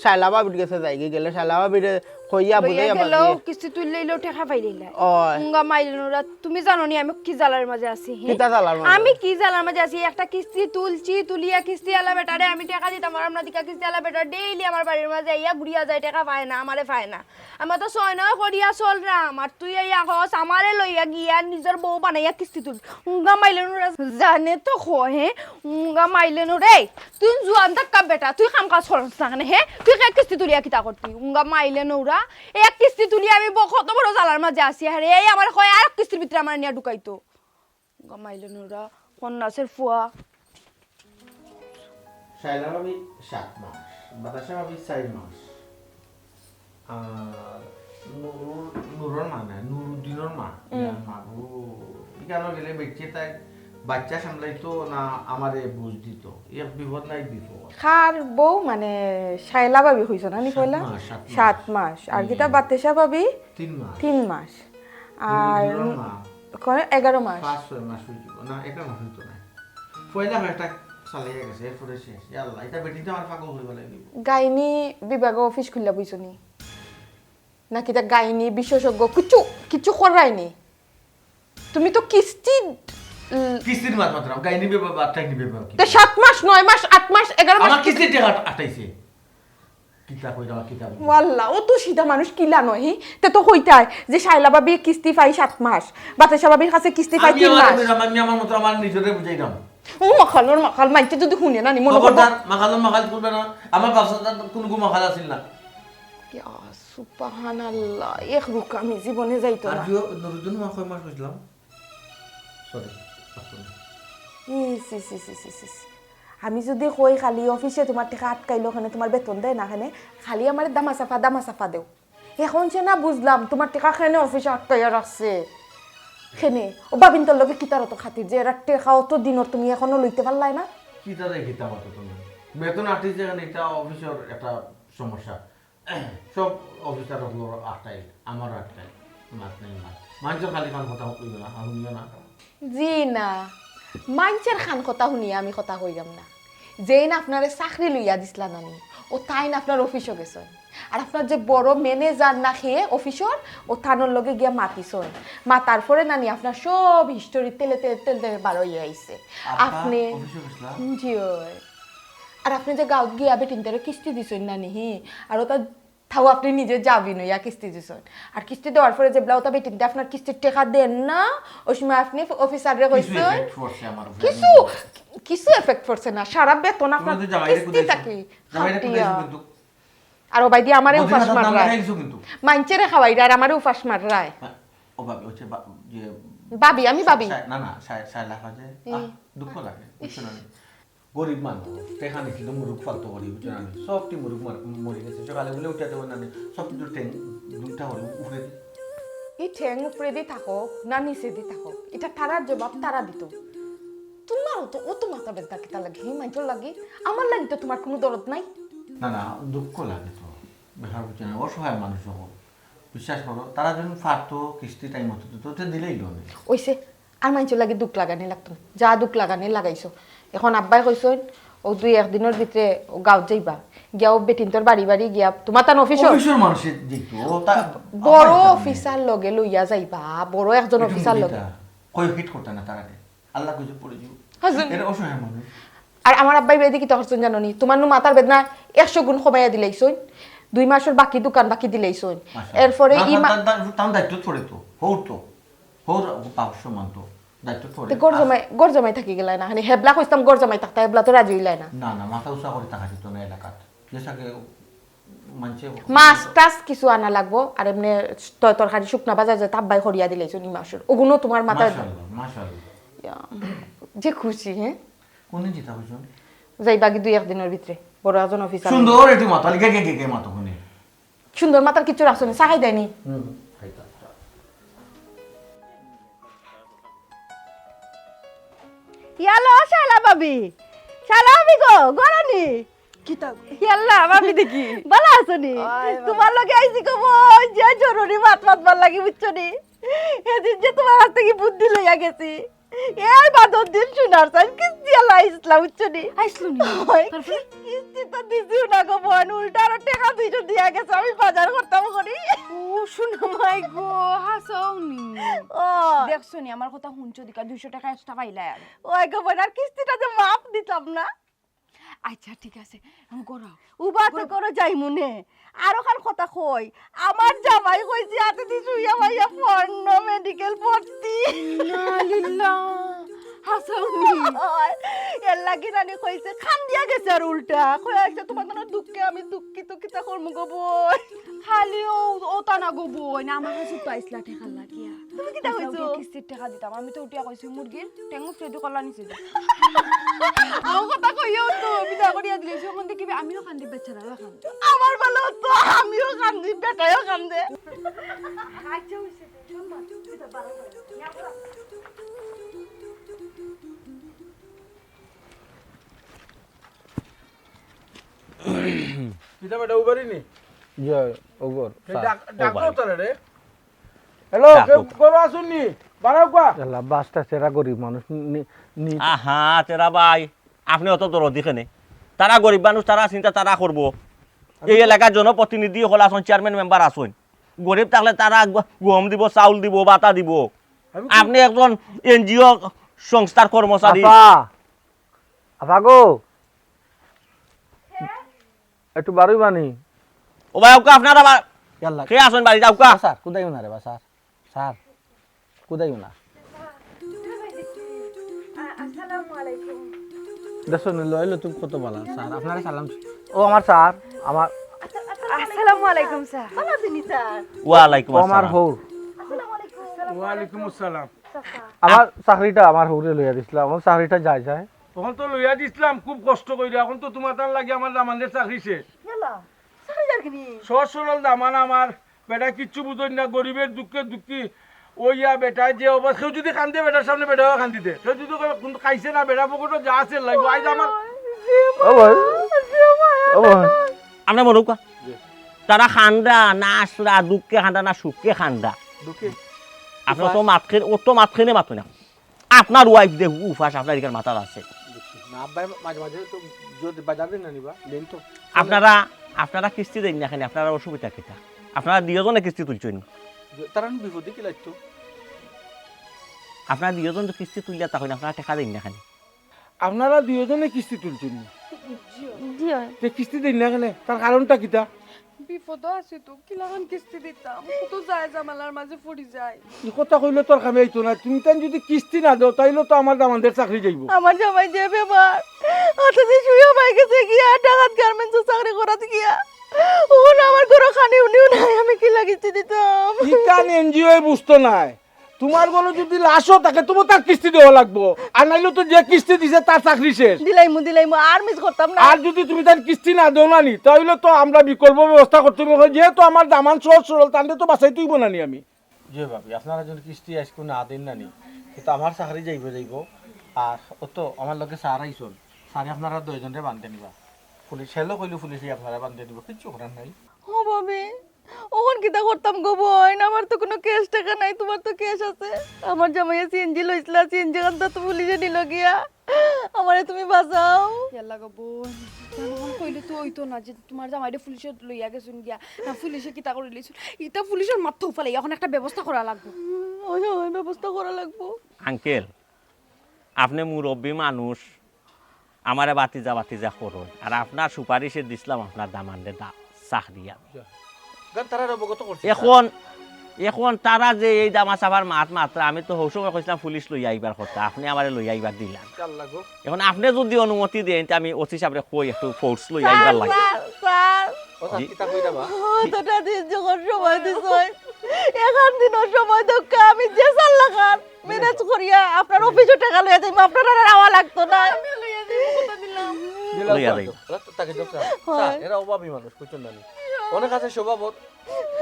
শায়লা ভাবির গেছে যাইগি, গেলে শায়লা ভাবিরে কইয়া লইয়া বুঝাইয়া গেলেও বাকি। কিস্তি তুললেইলেও টেকা পাইলেই না। ওই। উঙ্গা মাইলে নুরা, তুমি জানো নি আমি কি জ্বালার মাঝে আছি, হে? কিতা জ্বালার মাঝে? আমি কি জ্বালার মাঝে আছি? একটা কিস্তি তুলছি, তুলিয়া কিস্তি আলা বেটারে আমি টেকা দিতাম পারলাম না, দিকা কিস্তি আলা বেটা ডেইলি আমার বাড়ির মাঝে আইয়া ঘুরিয়া যায়, টেকা পায় না, আমারে পায় না। আমরা তো ছয় নয় করিয়া চলরাম, আর তুই এই আগস আমারে লইয়া গিয়া নিজর বউ বানাইয়া কিস্তি তুল। উঙ্গা মাইলে নুরা জানে তো কয়, হে? উঙ্গা মাইলে নুরে, তুই জুয়ান থাক্কা বেটা, তুই কাম কাজ করস না কেনে, হে? তুই এক কিস্তি তুলিয়া কিতা করতি? উঙ্গা মাইলে নুরা, এক কিস্তি তুলিয়া আমি ব-, কত বড় জ্বালার মাঝে আছি, আরে এই আমারে কয় আর এক কিস্তির ভিতরে আমারে নিয়া ঢুকাইতো। উঙ্গা মাইলে নুরা, কন্যাসের ফুয়া। শায়লা ভাবি সাত মাস, বাতাসা ভাবি চার মাস, আর নুরুর, নুরর মা না, নুরুদ্দিনর মা। হুম। ইয়ার মা গো। ইখানো গেলে বেটিয়ে তাই বাচ্চা সামলাইতো না, আমারে বুঝ দিত। এক বিপদ নাই বিপদ। কার বউ মানে শায়লা ভাবি কইছো না নি সাত পয়লা? মাস, সাত মাস। সাত মাস। আর হুম। কিতা বাতেশা ভাবি? তিন মাস। তিন মাস। আর নুরুদ্দিনর মা? কয় এগারো মাস। পাঁচ ছয় মাস অইযিবো। না, এগারো মাস অইতো না। পয়লা কয়েকটা চালাইয়া গেছে, এরপরে শেষ। ইয়া আল্লাহ, ইটা বেটিন্তে আমার পাগল করিবার লাগি। গাইনি বিভাগ অফিস খুললা বইছো নি? না কিতা গাইনি বিশেষজ্ঞ কিচ্ছু, কিচ্ছু করায়নি? তুমি তো কিস্তি, উম, কিস্তির মাত মাতরাম, গাইনি বিভাগ, বাচ্চাইনি বিভাগ কি? তে সাত মাস, নয় মাস, আট মাস, এগারো মাস আমার কিস্তির টেকা আট-, আটাইছে। কিতা কইরা, কিতা বলি? ওয়াল্লা, অত সিধা মানুষ কিলা নয়, হি? তে তো কইতায় যে শায়লা ভাবি কিস্তি পাই সাত মাস, বাতেশা ভাবির কাছে কিস্তি পাই আমি তিন আমার মাস। বুঝাইরাম, আমি আমার মতো আমার নিজরে বুঝাইরাম। ও মাখালর মাখাল, মাইনষে যদি হুনে না নি, মনে করবো। খবরদার, মাখালর মাখাল করবে না। আমার ব্যবসাটা কোনো গু মাখাল আছিল না। ইয়া সুবহানাল্লাহ, এক রুক আমি জীবনে যাইতো আর না। জিও নুরুদ্দিন মা কয় মাস বুঝলাম? সরি, মাফ করবেন। ইস, ইস, ইস। আমি যদি কই খালি অফিসে তোমার টেকা আটকাইলো, ওখানে তোমার বেতন দেয় না, ওখানে খালি আমারে দামা চাপা, দামা চাপা দেও। এখন সে না বুঝলাম তোমার টেকা কেনে অফিসে আটকাইয়া রাখছে। কেনে? ও বাবিন্তর লগে কিতার অত খাতির যে এরা টেকা অত দিনর তুমি এখনো লইতে পারলায় না? কিতা রে কিতা মাতো তুমি? বেতন আটকাইছে কেনে, এটা অফিসর একটা সমস্যা। সব অফিসার অকলর আটকাইল, আমারও আটকাইল। মাত নাই মাত। মাইনষর খালি কান কথা কইও না, আর হুনিও না। জি না, মাইনষর কান কথা হুনিয়া আমি কথা কইরাম না। যেইন আপনারে চাকরি লইয়া দিছলা নানি, ও তাইন আপনার অফিসও গেছইন। আর আপনার যে বড় ম্যানেজার না খেয়ে অফিসর, ও তানর লগে গিয়া মাতিছইন। মাতার পরে নানি আপনার সব হিস্টোরি তেলে তেলে তেলে তেলে বার হইয়া আইছে। আপা, আপনি অফিসও গেছলা? জি অয়। আর আপনি যে গাঁওত গিয়া বেটিন্তরে কিস্তি দিছইন নানি, হি? আর ওটা তাও আপনি নিজে যাবি নইয়া কিস্তি দিছইন। আর কিস্তি দেওয়ার পরে যে ব্লাউতা বেটিন্তে আপনার কিস্তির টেকা দেন না, ওই সময় আপনি অফিসাররে কিছু কইছইন, effect পড়ছে আমার উপরে, কিছু, আমি কিছু এফেক্ট পড়ছে না, সারা বেতন আপনার তুমি তো জামাইরে কিস্তি কুদাইছো। থাকি জামাইরে খাটিয়া। কুদাইছো কিন্তু। আর ও ভাই দিয়ে আমারে বদিনা উপাস তার নাম মাররায়। লেখাই দিছো কিন্তু। মাইনষেরে খাওয়াইরা আর আমারে উপাস মাররায়। হ্যাঁ, ও ভাবি, হচ্ছে বা-, যে ভাবি, আমি ভাবি। সা-, না, না, সা-, সাইলা খাজে, হুম। আহ, দুঃখ লাগে, বুঝছো না? গরিব মানুষ, টেকা নিছিল মুরুগ ফালতো করি, বুঝছো না? সবটি মুরুগ মার-, মরি গেছে। সকালে বলে উঠাতে পারে না, সব কিছু ঠেং দুইটা হলো উপরে দি। এই ঠেং উপরে দি থাকো, না নিচে দি থাকো, এটা তারার জবাব তারা দিত। তোমার তো অত মাথা ব্যথা কিতা লাগে? হে মাইনষর লাগি, আমার লাগি তো তোমার কোনো দরদ নাই। না, না, দুঃখ লাগে তো। বেকার বুঝছো না, অসহায় মানুষ হকল। বিশ্বাস করো, তারা যখন পারতো, কিস্তি টাইম মতো দিত, তো দিলেই লোনে। ওইসে, আর মাইনষর লাগি দুখ লাগানি লাগতো না। যা দুখ লাগানি লাগাইছো। এখন আব্বাই কইছইন, ও দুই এক দিনর ভিতরে ও গাঁওত যাইবা। গিয়া ও বেটিন্তর বাড়ি বাড়ি গিয়া, তোমার তান অফিসর। অফিসর মানুষে দেখতো, ও তা-, বড় আব্বাই তার অফিসার লগে লইয়া যাইবা, বড় একজন একটু অফিসার লগে। বুঝিতা, কই ফিট করতা না তারারে। আল্লাহ কইছে পড়ে যাও। হাজুন। এরা অসহায় মানুষ। আর আমার আব্বাই বেদি কিতা করছইন জানো নি? তোমার নু মাথার বেদনা একশো গুণ কমাইয়া দিলাইছইন। দুই মাসর বাকি দোকান বাকি দিলাইছইন। মাশাআল্লাহ। এরপরে না, ই তান, মা- তান, তান, তান দায়িত্ব পড়ে তো। হৌর তো। হৌর পাঁচশো মান তো। দায়িত্ব পড়ে। তে ঘর আস- জামাই, ঘর জামাই থাকি গেলায় না। মানে হেবলা কইতাম ঘর জামাই থাকতা, হেবলা তো রাজি হইলায় না। না, না, মাথা উঁচা করি থাকা যেত না এলাকাত। যে থাকে মানছে মাছ টাছ কিছু আনা লাগবো, আর এমনি তয় তরকারি শুকনা বাজার যে তাব্বাই করিয়া দিলাইছো নি মাসুর। ওগুলো তোমার মাথায় মাশাআল্লাহ, মাশাআল্লাহ। ইয়া, যে খুশি, হ্যাঁ? কোনদিন যেতা কইছো? যাইবাগি দুই এক দিনর ভিতরে। বড় একজন অফিসার। সুন্দর একটু মাতালি, গে, গে, গে, গে, মাতো কোনে? সুন্দর মাতার কিচ্ছু রাখছো নি, চা খাই দেয়নি। হুম, খাইতাম। ইয়ালো, শালা ভাবি। শালা ভাবি গো, গরানি। কিতা? ইয়াল্লা, ভাবি দেখি। ভালা আছো নি? আয়, ভালা। তোমার লগে আইছি গো বইন, যে জরুরি মাত মাতবার লাগি, বুঝছো নি? এদিন যে তোমার হাত থাকি বুদ্ধি লইয়া গেছি। এই বাদর দিন সোনার চাইন কিস্তি আলা আইসলা, বুঝছো নি? আইসলো নি? ওই তারপরে? কিস্তি তো দিছিও না গো বইন, উল্টা আরো টেকা দুইশো দিয়া গেছে, আমি বাজার করতাম করি। ও, সোনা মাই গো, হাসাও নি? ও। দেখছো নি, আমার কথা হুনছো দিকা, দুইশো টেকা এক্সট্রা পাইলাই আর। ওই গো বইন, আর কিস্তিটা যে মাফ দিতাম না। আচ্ছা, ঠিক আছে, আমি গড়াও। উবা তো গড়াও। করো যাই মনে। আর ওখান কথা কই, আমার জামাই কইছে, হাতে দি শুইয়া মাইয়া পড়ন মেডিকেল ভর্তি। ইন্না লিল্লাহ। হাসাও নি? ওই, এর লাগি নানি কইছে, কান্দিয়া গেছে আর উল্টা। কই আইছে, তোমার জন্য দুঃখে আমি দুঃখিত, কিতা করমু গো বইন? খালি ও, ও তা না গো বইন, আমার কাছে তো আইসলা টেকা লাগিয়া। তুমি কিতা কইছো? কিস্তির টেকা দিতাম, আমি তো উঠিয়া কইছি মুরগির টেঙ্গু ফ্রেডি কল্লা নিছে। আও কথা কইও তো, বিদায় করিয়া দিলে, সে কোন দেখিবে, আমিও কান্দি, বেচারাও কান্দে। আমার ভালো তো, আমিও কান্দি, বেটাইও কান্দে। আচ্ছা, হইছে, কিতা বেটা, উবারি নি? জি, উবার, এই স্যার। ডাক, ডাক উবারি। দাও তারে রে। হ্যালো, ডাক কেউ দাও। ঘরো আছইন নি? বাড়াও কোয়া। আল্লাহ, বাসটা সেরা গরিব মানুষ, নি-, নি- আহা, তেরা ভাই, আপনে অত দরদি কেনে? তারা গরিব মানুষ, তারা চিন্তা তারা করবো। এই এলাকার জনপ্রতিনিধি অকল আছইন, চেয়ারম্যান মেম্বার আছইন। গরিব থাকলে তারা গ-, গম দিবো, চাউল দিবো, বাতা দিবো। আমি কি আপনে একজন এনজিও সংস্থার কর্মচারী। আফা, আফা গো, একটু বারইবা নি। ও ভাই, আউক্কা, আপনারা বা-, ইয়াল্লা। কে আছইন বাড়িত, আউক্কা। স্যার, কুদাইও না রে বা, স্যার। স্যার, কুদাইও না। আসসালামু আলাইকুম। দেখছো নি, লইলো তুমি কত বালা, স্যার। আপনারে সালাম। ও আমার স্যার, আমার আসসালামু আলাইকুম, স্যার। ভালা আছইন নি, স্যার? ওয়ালাইকুম ও আমার আসসালাম। হউর। আসসালামু আলাইকুম। ওয়ালাইকুম আসসালাম। আমার চাকরিটা আমার হউরে লইয়া দিছলা, আমার চাকরিটা যায় যায়। অখন তো লইয়া দিছলাম খুব কষ্ট কইরা, অখন তো তুমার তার লাগি আমার দামানদের চাকরি শেষ। ইয়াল্লা, চাকরি যার কিনি? সহজ সরল দামান আমার, বেটা কিচ্ছু বুঝইন না, গরিবের দুঃখে দুঃখী। ওইয়া বেটায় যে অবস্থা, কেউ যদি কান্দে বেটার সামনে, বেটাও কান্দি দে। কেউ যদি কয়, "কিন্তু খাইছে না, বেটা পকেটো যা আছে লাইবো।" আইজ আমার ও ভাই, ও ভাই। আমরা মরুকা। জি। তারা কান্দা না আছরা, দুঃখে কান্দা না সুখে কান্দা। দুঃখে। আপনার তো উপাস। মাতখেন, ও তো মাতখেনে মাতো না। আপনার ওয়াইফ দে উপাস, আপনার ইকার মাথাত আছে। না, আব্বাই মাঝে মাঝে তো যদি বাজার দিন না নিবা, লেন তো। আপনারা, আপনারা কিস্তি দেইন না কেনে, আপনারা অসুবিধা কিতা? আপনারা দুইওজনে কিস্তি তুলছইন। তারা আমি বিপদে কি লাগতো? আপনারা দুইওজন তো কিস্তি তুলিয়া তখন আপনারা টেকা দেইন না কেনে? আপনারা দুইওজনে কিস্তি তুলছইন নি? জি অয়। তে কিস্তি দেইন না কেনে? তার কারণটা কিতা? বিপদো আছি তো, কিলাখান কিস্তি দিতাম? কত যায় ঝামেলার মাঝে পড়ি যাই। ই কথা কইলে তোর কামে আইতো না। তুমি তাইন যদি কিস্তি না দেও, তাইলে তো আমার দামানদের চাকরি যাইবো। আমার জামাই যে বেমার, হাতে যে শুয়ে হয়ে গেছে গিয়া, ঢাকাত গার্মেন্টসে চাকরি করাত গিয়া। অখন আমার ঘরো খানি উনিও নাই, আমি কিলা কিস্তি দিতাম? ইতান এনজিও বুঝতো নায়। তুমার ঘরো যদি লাশও থাকে, তুমার তার কিস্তি দেওয়া লাগবো। আর নাইলে তো যে কিস্তি দিছে, তার চাকরি শেষ। দিলাইমু, দিলাইমু, আর মিস করতাম না। আর যদি তুমি তার কিস্তি না দেও না নি, তাইলে তো আমরা বিকল্প ব্যবস্থা করতে হইবো। যেহেতু আমার দামান সহজ সরল, তানরে তো বাঁচাইতে হইবো না নি আমি। জি ভাবি, আপনারা যদি কিস্তি আইজকু না দেইন না নি, কিন্তু আমার চাকরি যাইবো, যাইবো। আর অত আমার লগে স্যার আইছইন, স্যারে আপনারা দুইজনরে বান্ধি নিবা। পুলিশ, হেলো কইলে পুলিশে আপনারা বান্ধি নিবো, কিচ্ছু করার নাই। ও ভাবি, অখন কিতা করতাম গো বইন? আমার তো কুনু ক্যাশ টেকা নাই, তুমার তো ক্যাশ আছে। আমার জামাইয়ে সিএনজি লইছলা, সিএনজি খানটা তো পুলিশে নিলো গিয়া। আমারে তুমি বাঁচাও। ইয়াল্লা গো বইন, অখন কইলে তো অইতো না যে তুমার জামাইরে পুলিশে লইয়া গেছইন গিয়া। না, পুলিশে কিতা করি লইছইন? ইতা পুলিশর মাথাত ফালাই, অখন একটা ব্যবস্থা করা লাগবো। ওই, ওই, ব্যবস্থা করা লাগবো। আঙ্কেল, আপনে মুরব্বি মানুষ, আমারে বাতিজা বাতিজা করইন। আর আপনার সুপারিশে দিছলাম আপনার দামানরে দা-, চাকরি আমি। গান তারার অবগত করছি, স্যার। অখন, অখন তারা যে এই দামা চাপার মাত মাতরা, আমি তো হউ সময় কইছলাম পুলিশ লইয়া আইবার কথা, আপনে আমারে লইয়া আইবার দিলা না। অখন আপনে যদি অনুমতি দেইন, তে আমি ওসি সাবরে কই একটু ফোর্স লইয়া আইবার লাগি। Sir, sir. ও স্যার, জি। কিতা কইরা বা? অতটা দিন যখন সময় দিছইন, এখান দিনও সময় দক্কা আমি যে স্যার লাখান ম্যানেজ করিয়া আপনার অফিসো টেকা লইয়া যাইমু, আপনার আর আওয়া লাগতো না। আমি লইয়া যাইমু, কথা দিলাম। দিলাম লইয়া তো, যাইমু। ওরা তো তাকে দেখছে। হয়। স্যার, এরা অভাবী মানুষ, বুঝছইন না নি? অনেক আছে স্বভাবর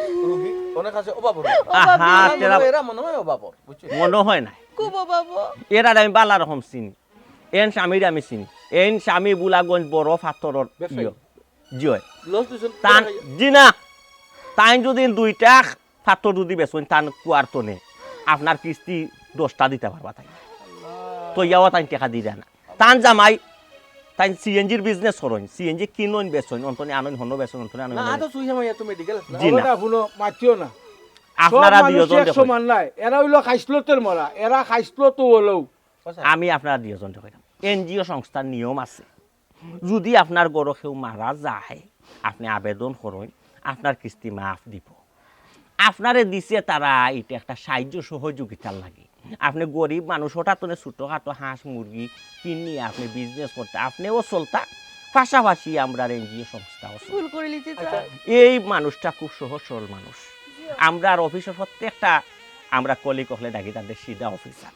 রুগী, অনেক আছে অভাবর রুগী। আহা, আমার মনে তেরা- হয় এরা মনে হয় অভাবর, বুঝছইন? মনে হয় না। খুব অভাব। এরারে আমি বালা রকম চিনি। এন স্বামীর আমি চিনি। এন স্বামী বুলাগঞ্জ বড় ফাত্তরর ব্যবসায়ী। ইয়ো। জি অয়। লস দিছইন, তান, পুরা খাইয়া। জি না। তাইন যদি দুইটা ফাত্তর যদি বেচইন, তান কুয়ার তনে আপনার কিস্তি দশটা দিতা পারবা তাইন। তো ইয়াও তাইন টেকা দিরা না। তান জামাই, তাইন সিএনজির বিজনেস করইন, সিএনজি কিনইন বেচইন, অন্তনে আনইন হনো বেচইন, অন্তনে আনইন না, হনো। তো সুইয়া মাইয়া তো মেডিকেল আছে না। জি না। ওটা হুনো, মাতিও না। আপনারা সব মানুষ দুইজন এক দেখইন। সমান নায়। এরা অইলো খাইছলতের মরা, এরা খাইছলত অইলেও। আমি আপনারা দুইজন দেখইন। এনজিও সংস্থার নিয়ম আছে। যদি আপনার ঘরো কেউ মারা যায়, আপনে আবেদন করইন, আপনার কিস্তি মাফ দিবো। আপনারে দিছে তারা, ইটা একটা সাহায্য সহযোগিতার লাগি। আপনে গরিব মানুষ, হঠাৎ করে ছোটখাটো হাঁস মুরগি কিনিয়া আপনে বিজনেস করতা, আপনেও চলতা, পাশাপাশি আমরার এনজিও সংস্থাও চলতা। ভুল করিলিছি, স্যার। এই মানুষটা খুব সহজ সরল মানুষ। জি। আমরার অফিসর প্রত্যেকটা আমরা কলিগ অকলে ডাকি তানরে সিধা অফিসার।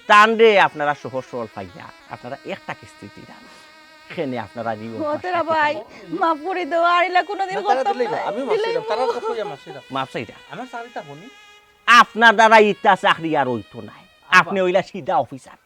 তানরে আপনারা সহজ সরল পাইয়া আপনারা একটা কিস্তি দিরা। কেনে আপনারা নি ও তেরা ভাই, মাফ করি দেও, আর ইলা কোনোদিন না, তারা করতাম দিলেই না। আমি মাফ দিলেই চাইলাম, তারা তো কইয়া মাফ চাইলাম। মাফ চাইরা। আমার চাকরিটা বনি। আপনার দ্বারা ইতা চাকরি আর অইতো নায়। আপনি অইলা সিধা অফিসার।